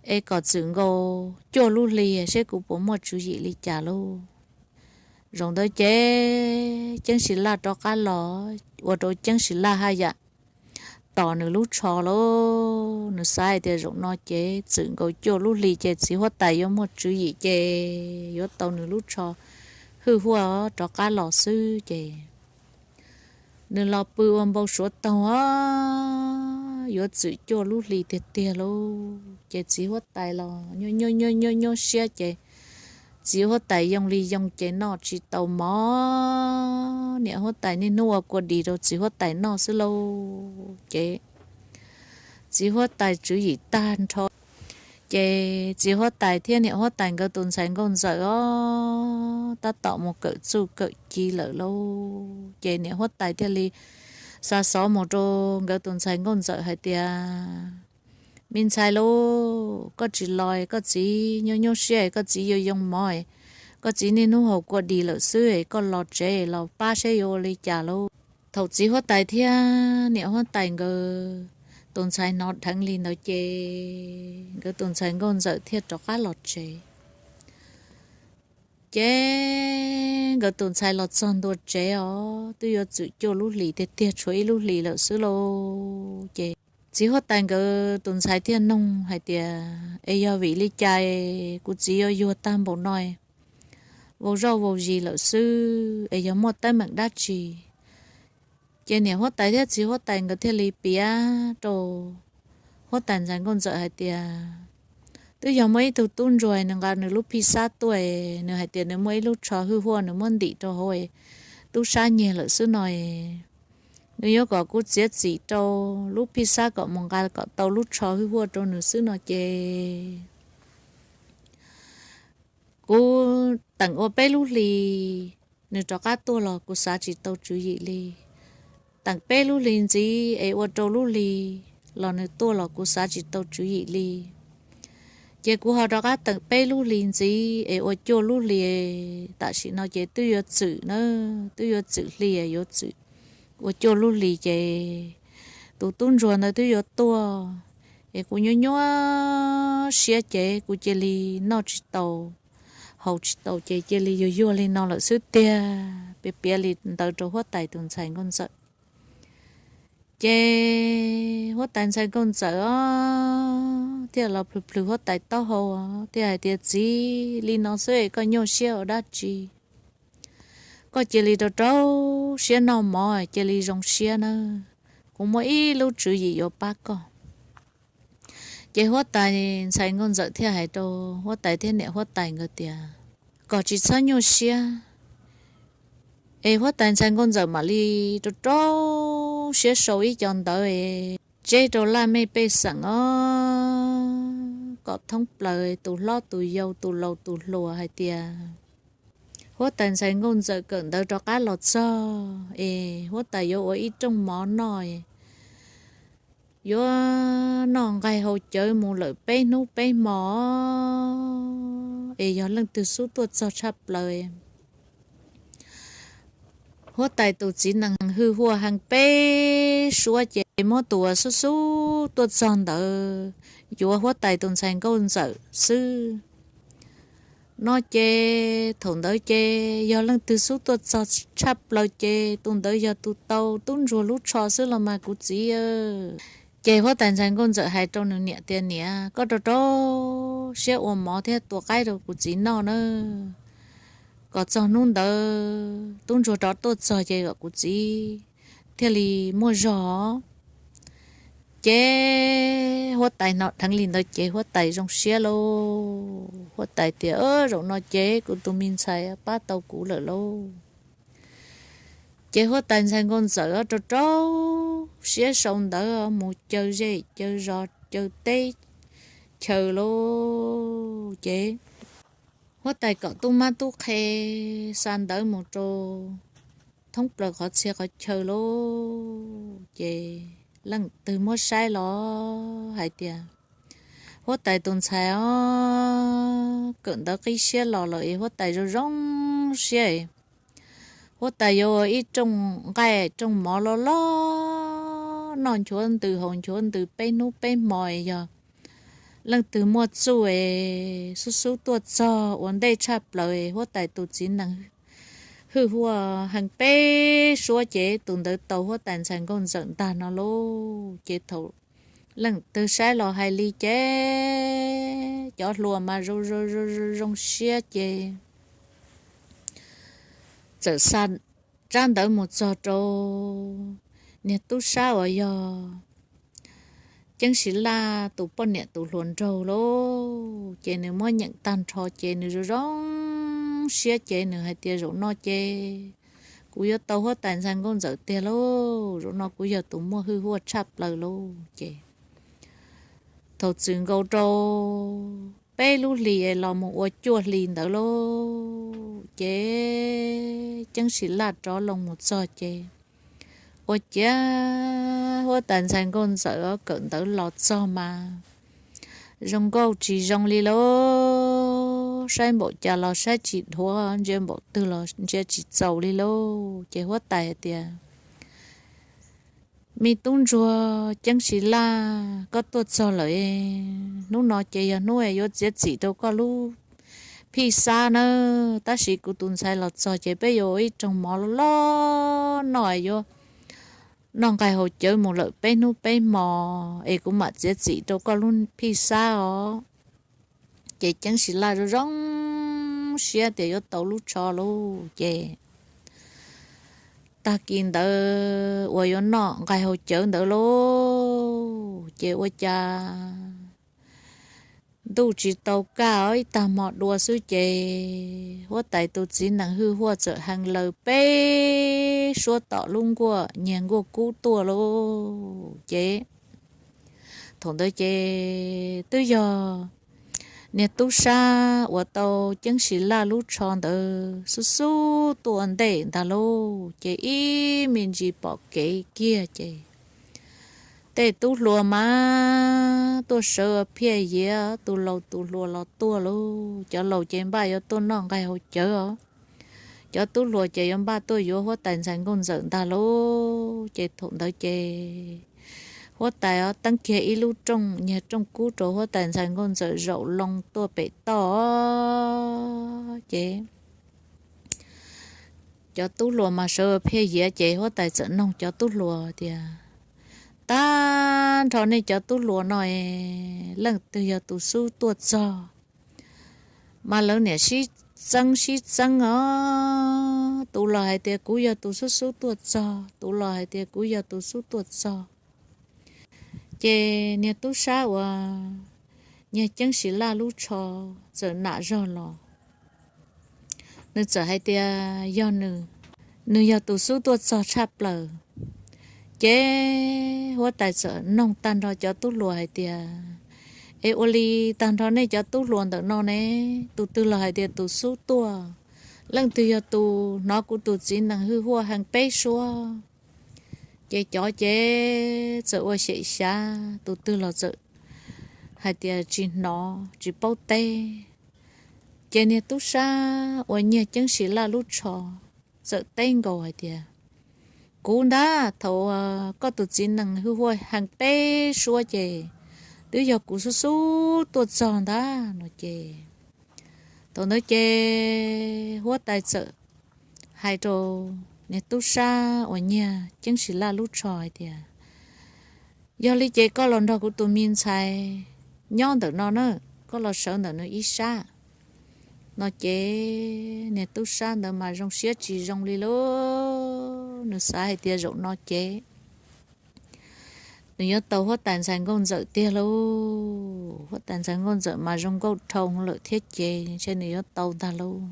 es kom txwm nkaus cuaj lub hli seb kuv puas muaj tswv yim li cas lauj. Zaum ntawd ces Ceeb Sim Laj rov qab los, ua rau Ceeb Sim Laj haj yam tos nws lub tsho lauj. Nws xav hais tias zaum no ces txwm nkaus cuaj lub hli ces txiv huab tais yuav muaj tswv yim ces yuav tau nws lub tsho hwj huaj rov qab los xwb ces nws los pw ua npau suav taug os, yuav txwm cuaj lub hli tiag tiag lauj. Ces txiv huab tais los nyuaj nyuaj nyuaj nyuaj siab ces txiv huab tais yoo li yoo ces noj tsis tau mov. Niam huab tais niaj hnub ua kua dis rau txiv huab tais noj xwb lauj. Ces txiv huab tais tswv yim tag nrho. Ces txiv huab tais thiab niam huab tais nkawd tus ntxhais nkauj ntxawm os tab tom mus kawm txuj kawm ci lawm lauj. Ces niam huab tais thiaj li xa xov mus rau nkawd tus ntxhais nkauj ntxawm hais tias, Me ntxhais lauj, koj tsis los, koj txiv nyuaj nyuaj siab, koj txiv yuav yoo mov, koj txiv niaj hnub haus kua dis lawm xwb, koj los tsev los pab seb yuav ua li cas lauj. Thaum txiv huab tais thiab niam huab tais nkawd tus ntxhais hnov dheev li ntawd ces nkawd tus ntxhais nkauj ntxawm thiaj rov qab los tsev. Ces nkawd tus ntxhais los txog ntua tsev os, twb yuav txwm cuaj lub hlis tiag tiag, tshuav ib lub hlis lawm xwb lauj. Ces txiv huab tais nkawd tus ntxhais thiaj nug hais tias, Es yog vim li cas kuv txiv yuav yuag tag npaum no, vau zoj vau zis lawm xwb, es yog muaj teeb meem dab tsi? Ces niam huab tais thiab txiv huab tais nkawd thiaj li piav rau huab tais ntxhais nkauj ntxawm hais tias, Twb yog muaj ib tug tub ntsuag, nws nqa nws lub phij xab tuaj, nws hais tias nws muaj ib lub tsho hwj huaj, nws muab ntim rau hauv tub sab nyiag lawm xwb no. Nws yuav kom kuv txiav txim rau lub phij xab kom mus nqa kom tau lub tsho hwj huaj rau nws xwb no ces Kuv teem ua peb lub hli, nws rov qab tuaj los kuv xav tsis tau tswv yim li. Teem peb lub hli ntxiv es ua rau lub hli los nws tuaj los kuv xav tsis tau tswv yim li. Ces kuv ho rov qab teem peb lub hli ntxiv es ua cuaj lub hli, tam sim no ces twb yuav txwm na, twb yuav txwm hli, yuav txwm ua cuaj lub hli ces tus tub ntsuag ntawd twb yuav tuaj. Es kuv nyuaj nyuaj siab ces kuv cia li noj tsis tau, haus tsis tau ces cia li yuag yuag li no lawm xwb tiag. Piav piav li ntawd rau huab tais tus ntxhais nkauj ntxawm. Ces huab tais ntxhais nkauj ntxawm os thiaj los plhws plhws huab tais taub hau thiaj hais tias, Txiv, li no xwb es koj nyuaj siab ua dab tsi? Koj cia li rau rau siab noj mov, cia li zoo siab nawb. Kuv muaj ib lub tswv yim yuav pab koj. Ces huab tais ntxhais nkauj ntxawm thiaj hais rau huab tais thiab niam huab tais nkawd tias kom tsis txhob nyuaj siab. Es huab tais ntxhais nkauj ntxawm mam li rau rau siab sau ib co ntawv es tseb rau laj mej pej xeem os, kom thoob plaws tus hlob tus yau tus laus tus hluas hais tias huab tais ntxhais nkauj ntxawm kawm ntawv rov qab los txog es huab tais yuav ua ib rooj mov noj, yuav noj nqaij haus cawv mus lawm peb hnub peb hmo es yog leej twg xub tuaj txog tshaj plaws, huab tais tus txiv nees hwj huaj heev peb suab ces muab tus uas xub xub tuaj txog ntawd yuav huab tais tus ntxhais nkauj ntxawm xwb no ces thaum ntawd ces yog leej twg xub tuaj txog tshaj plaws ces tus ntawd yog tus tau tub ntsuag lub tsho xwb los mas kuv txiv. Ces huab tais ntxhais nkauj ntxawm hais rau nws niam tias, Niam, koj rau rau siab ua mov thiab tua qaib rau kuv txiv noj na, kom txog hnub ntawd tub ntsuag rov tuaj txog ces kom kuv txiv thiaj li muaj zog. Ces huab tais hnov dheev li ntawd ces huab tais zoo siab lauj, huab tais tias, Zaum no ces kuv tus me ntxhais pab tau kuv lawm lauj. Ces huab tais ntxhais nkauj ntxawm rau rau siab sau ntawv mus caw zej caw zos caw teb chaws lauj. Ces huab tais kom tub mab tub qhe xa ntawv mus rau thoob plaws qhov txhia qhov chaw lauj. Ces leej twg muab saib los hais tias, Huab tais tus ntxhais os, kawm ntawv qib siab los lawm es huab tais zoo zoo siab. Huab tais yuav ua ib rooj nqaij rooj mov loj loj noj nchuav ntws haus nchuav ntws peb hnub peb hmo es yog leej twg muaj txuj es xub xub tuaj txog ua ntej tshaj plaws es huab tais tus txiv nees hwj huaj heev peb suab ces tus ntawd tau huab tais ntxhais nkauj ntxawm ntag no lauj. Ces thaum leej twg saib los hais li ces cov hluas mas zoo zoo zoo siab ces txawm xa tsab ntawv mus txog rau niag tub sab uas yog Ceeb Sis Laj tus poj niam tus hluas nraug lauj. Ces nws muab nyeem tag nrho ces nws zoo zoo siab ces nws hais tias, Zaum no ces kuv yuav tau huab tais ntxhais nkauj ntxawm tiag lauj, zaum no kuv yog tus muaj hwj huaj tshaj plaws lauj. Ces thaum txwm nkaus rau peb lub hlis es los mus ua cuaj hlis ntawd lauj, ces Ceeb Sis Laj rov loo mus txog ces ua ciav huab tais ntxhais nkauj ntxawm kawm ntawv los txog mas zoo nkauj tsis zoo li lauj, saib npaum cas los saib tsis dhuav, ntsia npaum twg los ntsia tsis txaus li lauj. Ces huab tais hais tias, Me tub ntsuag Ceeb Sis Laj, koj tuaj txog lawm, hnub no ces yog hnub yuav txiav txim rau koj lub phij xab nawb. Tab sis kuv tus ntxhais los txog ces peb yuav ua ib rooj mov loj loj noj, yuav noj nqaij haus cawv mus lawm peb hnub peb hmo es kuv mam txiav txim rau koj lub phij xab os. Ces Ceeb Sis Laj zoo zoo siab tias yuav tau lub tsho lauj. Ces tag kis ntawd uas yuav noj nqaij haus cawv ntawd lauj, ces ua cas ntuj tsis tau kaj, ib tag hmo dua xwb ces huab tais tus txiv nees hwj huaj txawm hee laws peb suab tom lub nkuaj nyiag nkuaj kub tuaj lauj. Ces thaum ntawd ces twb yog niag tub sab uas tau Ceeb Sis Laj lub tsho ntawd xub xub tuaj ntej ntag lauj, ces ib me ntsis pom kev kiag ces tej tub hluas mas tuaj sawv phiaj yiav, tus laus tus hluas los tuaj lauj. Cov laus ces npaj yuav tuaj noj nqaij haus cawv os. Cov tub hluas ces yuav npaj tuaj yuav huab tais ntxhais nkauj ntxawm ntag lauj. Ces thaum ntawd ces huab tais os teeb kiag ib lub rooj, niag rooj kub rau huab tais ntxhais nkauj ntxawm zaum loo tuaj pem toj. Ces cov tub hluas mas sawv phiaj yiav, ces huab tais txawm noog cov tub hluas tias, tag nrho nej cov tub hluas no, leej twg yog tus xub tuaj txog? Mas lawv niam sib txeeb sib txeeb os, tus los hais tias kuv yog tus xub xub tuaj txog, tus los hais tias kuv yog tus xub tuaj txog. Ces niag tub sab uas niag Ceeb Sis Laj lub tsho txawm nam zog los, nws txawm hais tias yog nws, nws yog tus xub tuaj txog tshaj plaws. Ces huab tais txawm noog tag nrho cov tub hluas hais tias, es ua li tag nrho nej cov tub hluas ntawm no ne, tus twg los hais tias tus xub tuaj? Leej twg yog tus hnov kuv tus txiv nees hwj huaj heev peb suab? Ces cov ces txawm ua xyem xyav, tus twg los txawm hais tias tsis hnov tsis paub teb. Ces niag tub sab uas niag Ceeb Sis Laj lub tsho txawm teb nkaus hais tias, kuv ntag, thaum koj tus txiv nees hwj huaj heev peb suab ces twb yog kuv xub xub tuaj txog ntag no ces. Thaum ntawd ces huab tais txawm hais rau niag tub sab uas niag Ceeb Sis Laj lub tsho hais tias, yog li ces koj los nrog kuv tus me ntxhais nyob ntawm no na, koj los sawv ntawm nws ib sab no ces niag tub sab ntawd mas zoo siab tsis zoo li lauj. Nws xav hais tias zaum no ces nws yuav tau huab tais ntxhais nkauj ntxawm tiag lauj. Huab tais ntxhais nkauj ntxawm mas zoo nkauj dhau lawm thiab ces ntshe nws yuav tau ntag lauj.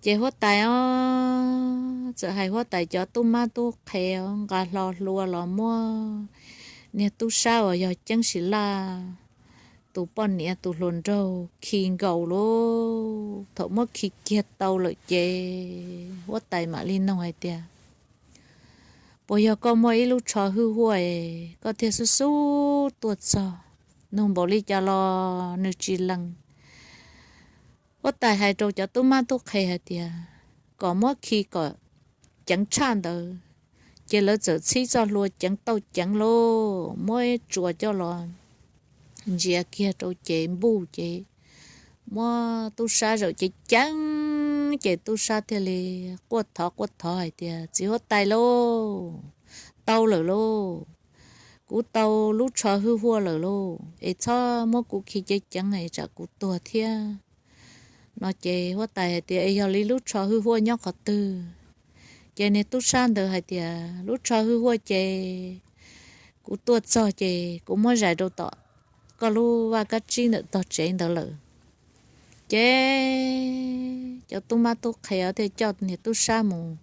Ces huab tais os txawm hais huab tais cov tub mab tub qhe os nqa hlo hlua los muab niag tub sab uas yog Ceeb Sis Laj tus poj niam tus hluas nraug khi nkaus lauj. Thaum muab khi kiag tau lawm ces huab tais mam li noog hais tias, puas yog koj muaj ib lub tsho hwj huaj es koj thiaj xub xub tuaj txog? Nug npaum li cas los nws tsis lees. Huab tais hais rau cov tub mab tub qhe hais tias, kom muab khi kom ceev tshaj ntawd. Ces lawv txawm txhib txoj hlua ceev tauj ceev lauj, muab tsuas coj los ntsia kiag rau ces npuj ces muab tub sab zawm ceev ceev, ces tub sab thiaj li quaj thov quaj thov hais tias, txiv huab tais lauj, tau lawm lauj, kuv tau lub tsho hwj huaj lawm lauj, es txhob muab kuv khi ceev ceev es tsam kuv tuag thiab no ces huab tais hais tias, es yog li lub tsho hwj huaj nyob qhov twg? Ces niag tub sab ntawd hais tias, lub tsho hwj huaj ces kuv tuaj txog ces kuv muab zais rau tom koj lub vaj kab tsib ntawm tog tsev ntawd lawm. Ces cov tub mab tub qhe thiaj coj niag tub sab mus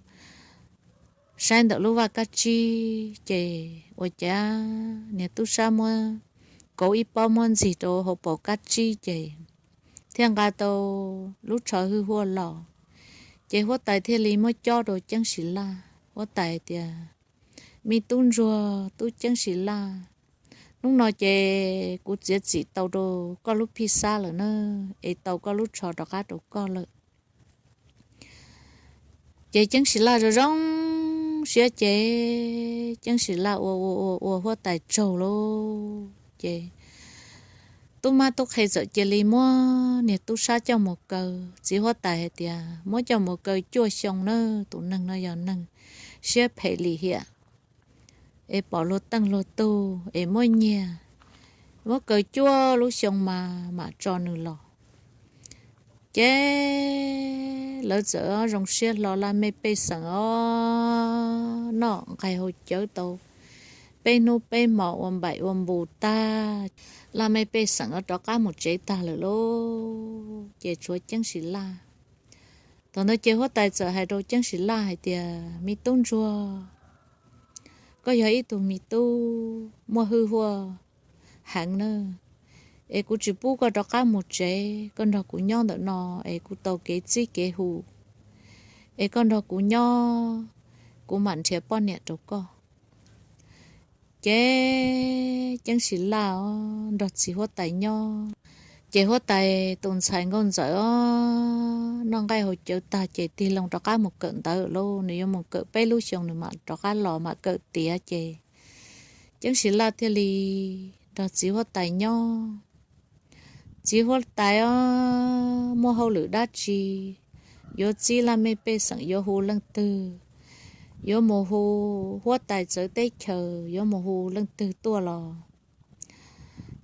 saib ntawm lub vaj kab tsib ces ua cas niag tub sab muab kauv ib pob muab ntxig rau hauv paus kab tsib ces thiaj nqa tau lub tsho hwj huaj los. Ces huab tais thiaj li muab cob rau Ceeb Sis Laj. Huab tais tias, me tub ntsuag tub Ceeb Sis Laj, hnub no ces kuv txiav txim tau rau koj lub phij xab lawm na, es tau koj lub tsho rov qab rau koj lawm. Ces Ceeb Sis Laj zoo zoo siab ces Ceeb Sis Laj ua ua ua ua huab tais tsaug lauj. Ces tub mab tub qhe txawm cia li muab niag tub sab coj mus kaw. Txiv huab tais hais tias, muab coj mus kaw cuaj xyoo na, tus neeg no yog neeg siab phem lim hiam es pom luag teej luag tug es muab nyiag, muab kaw cuaj lub xyoo mas mam tso nws los. Ces lawv txawm zoo siab hlo laj mej pej xeem os, noj nqaij haus cawv tau peb hnub peb hmo ua npaim ua npus tag, laj mej pej xeem os rov qab mus tsev tag lawm lauj. Ces tshuav Ceeb Sis Laj. Thaum ntawd ces huab tais txawm hais rau Ceeb Sis Laj hais tias, me tub ntsuag, koj yog ib tug me tub muaj hwj huaj heev na, es kuv tsis pub koj rov qab mus tsev, koj nrog kuv nyob ntawm no es kuv tau kev txib kev hu, es koj nrog kuv nyob, kuv mam nrhiav poj niam rau koj. Ces Ceeb Sis Laj os nrog txiv huab tais nyob, ces huab tais tus ntxhais nkauj ntxawm os noj nqaij haus cawv tag ces tig loo rov qab mus kawm ntawv lauj. Nws yuav mus kawm peb lub xyoo nws mam rov qab los mam kawm tiav ces Ceeb Sis Laj thiaj li nrog txiv huab tais nyob. Txiv huab tais os muaj hauj lwm dab tsi, yuav txib laj mej pej xeem yuav hu leej twg, yuav mus hu huab tais txawv teb chaws yuav mus hu leej twg tuaj los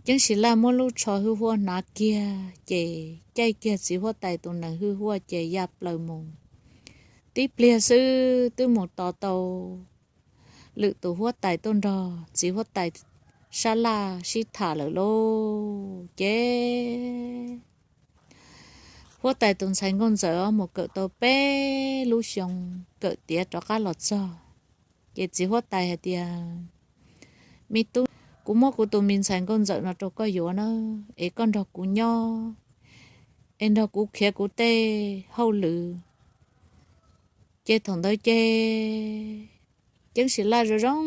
Ceeb Sis Laj muab lub tsho hwj huaj hnav kiag ces caij kiag txiv huab tais tus nees hwj huaj ces ya plaws mus. Tib pliag xwb twb mus tos tau lwm tus huab tais tuaj nrog txiv huab tais sab laj sib tham lawm lauj. Ces huab tais tus ntxhais nkauj ntxawm mus kawm tau peb lub xyoo, kawm tiav rov qab los txog, ces txiv huab tais hais tias, Me tub, kuv muab kuv tus me ntxhais nkauj ntxawm no rau koj yuav na, es koj nrog kuv nyob, es nrog kuv khiav kuv tej hauj lwm. Ces thaum ntawd ces Ceeb Sis Laj zoo zoo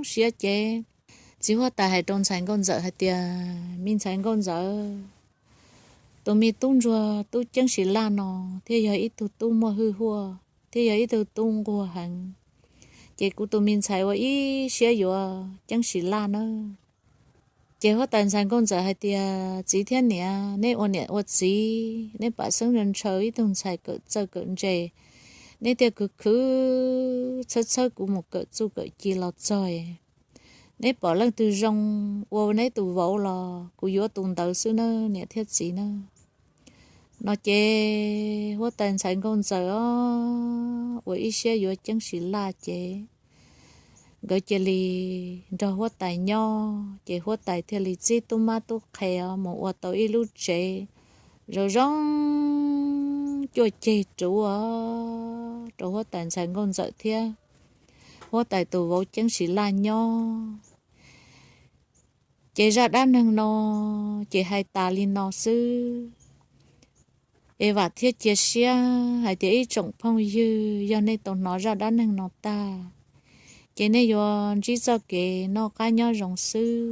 siab ces txiv huab tais hais rau ntxhais nkauj ntxawm hais tias, Me ntxhais nkauj ntxawm, tus me tub ntsuag tub Ceeb Sis Laj no thiaj yog ib tug tub muaj hwj huaj, thiaj yog ib tug tub nquag heev. Ces kuv tus me ntxhais ua ib siab yuav Ceeb Sis Laj nawb. Ces huab tais ntxhais nkauj ntxawm hais tias, Txiv thiab niam, neb ua niam ua txiv, neb pam xeeb ntshaw ib tug ntxhais kawm txawj kawm ntse, neb thiaj khwv khwv txhawb txhawb kuv mus kawm txuj kawm ci los txog. Neb pom leej twg zoo ua neb tus vauv los kuv yuav tus ntawd xwb nawb niam thiab txiv nawb. No ces huab tais ntxhais nkauj ntxawm os ua ib siab yuav Ceeb Sis Laj ces nkawd cia li nrog huab tais nyob, ces huab tais thiaj li txib tub mab tub qhe os mus ua tau ib lub tsev zoo zoo cuaj ceg ruv os rau huab tais ntxhais nkauj ntxawm thiab huab tais tus vauv Ceeb Sis Laj nyob. Ces zaj dab neeg no ces hais tas li no xwb. Es vam thiab cia siab hais tias ib tsoom phooj ywg yog nej tau hnov zaj dab neeg no tag, ces nej yuav ntsib txoj kev noj qab nyob zoo xwb.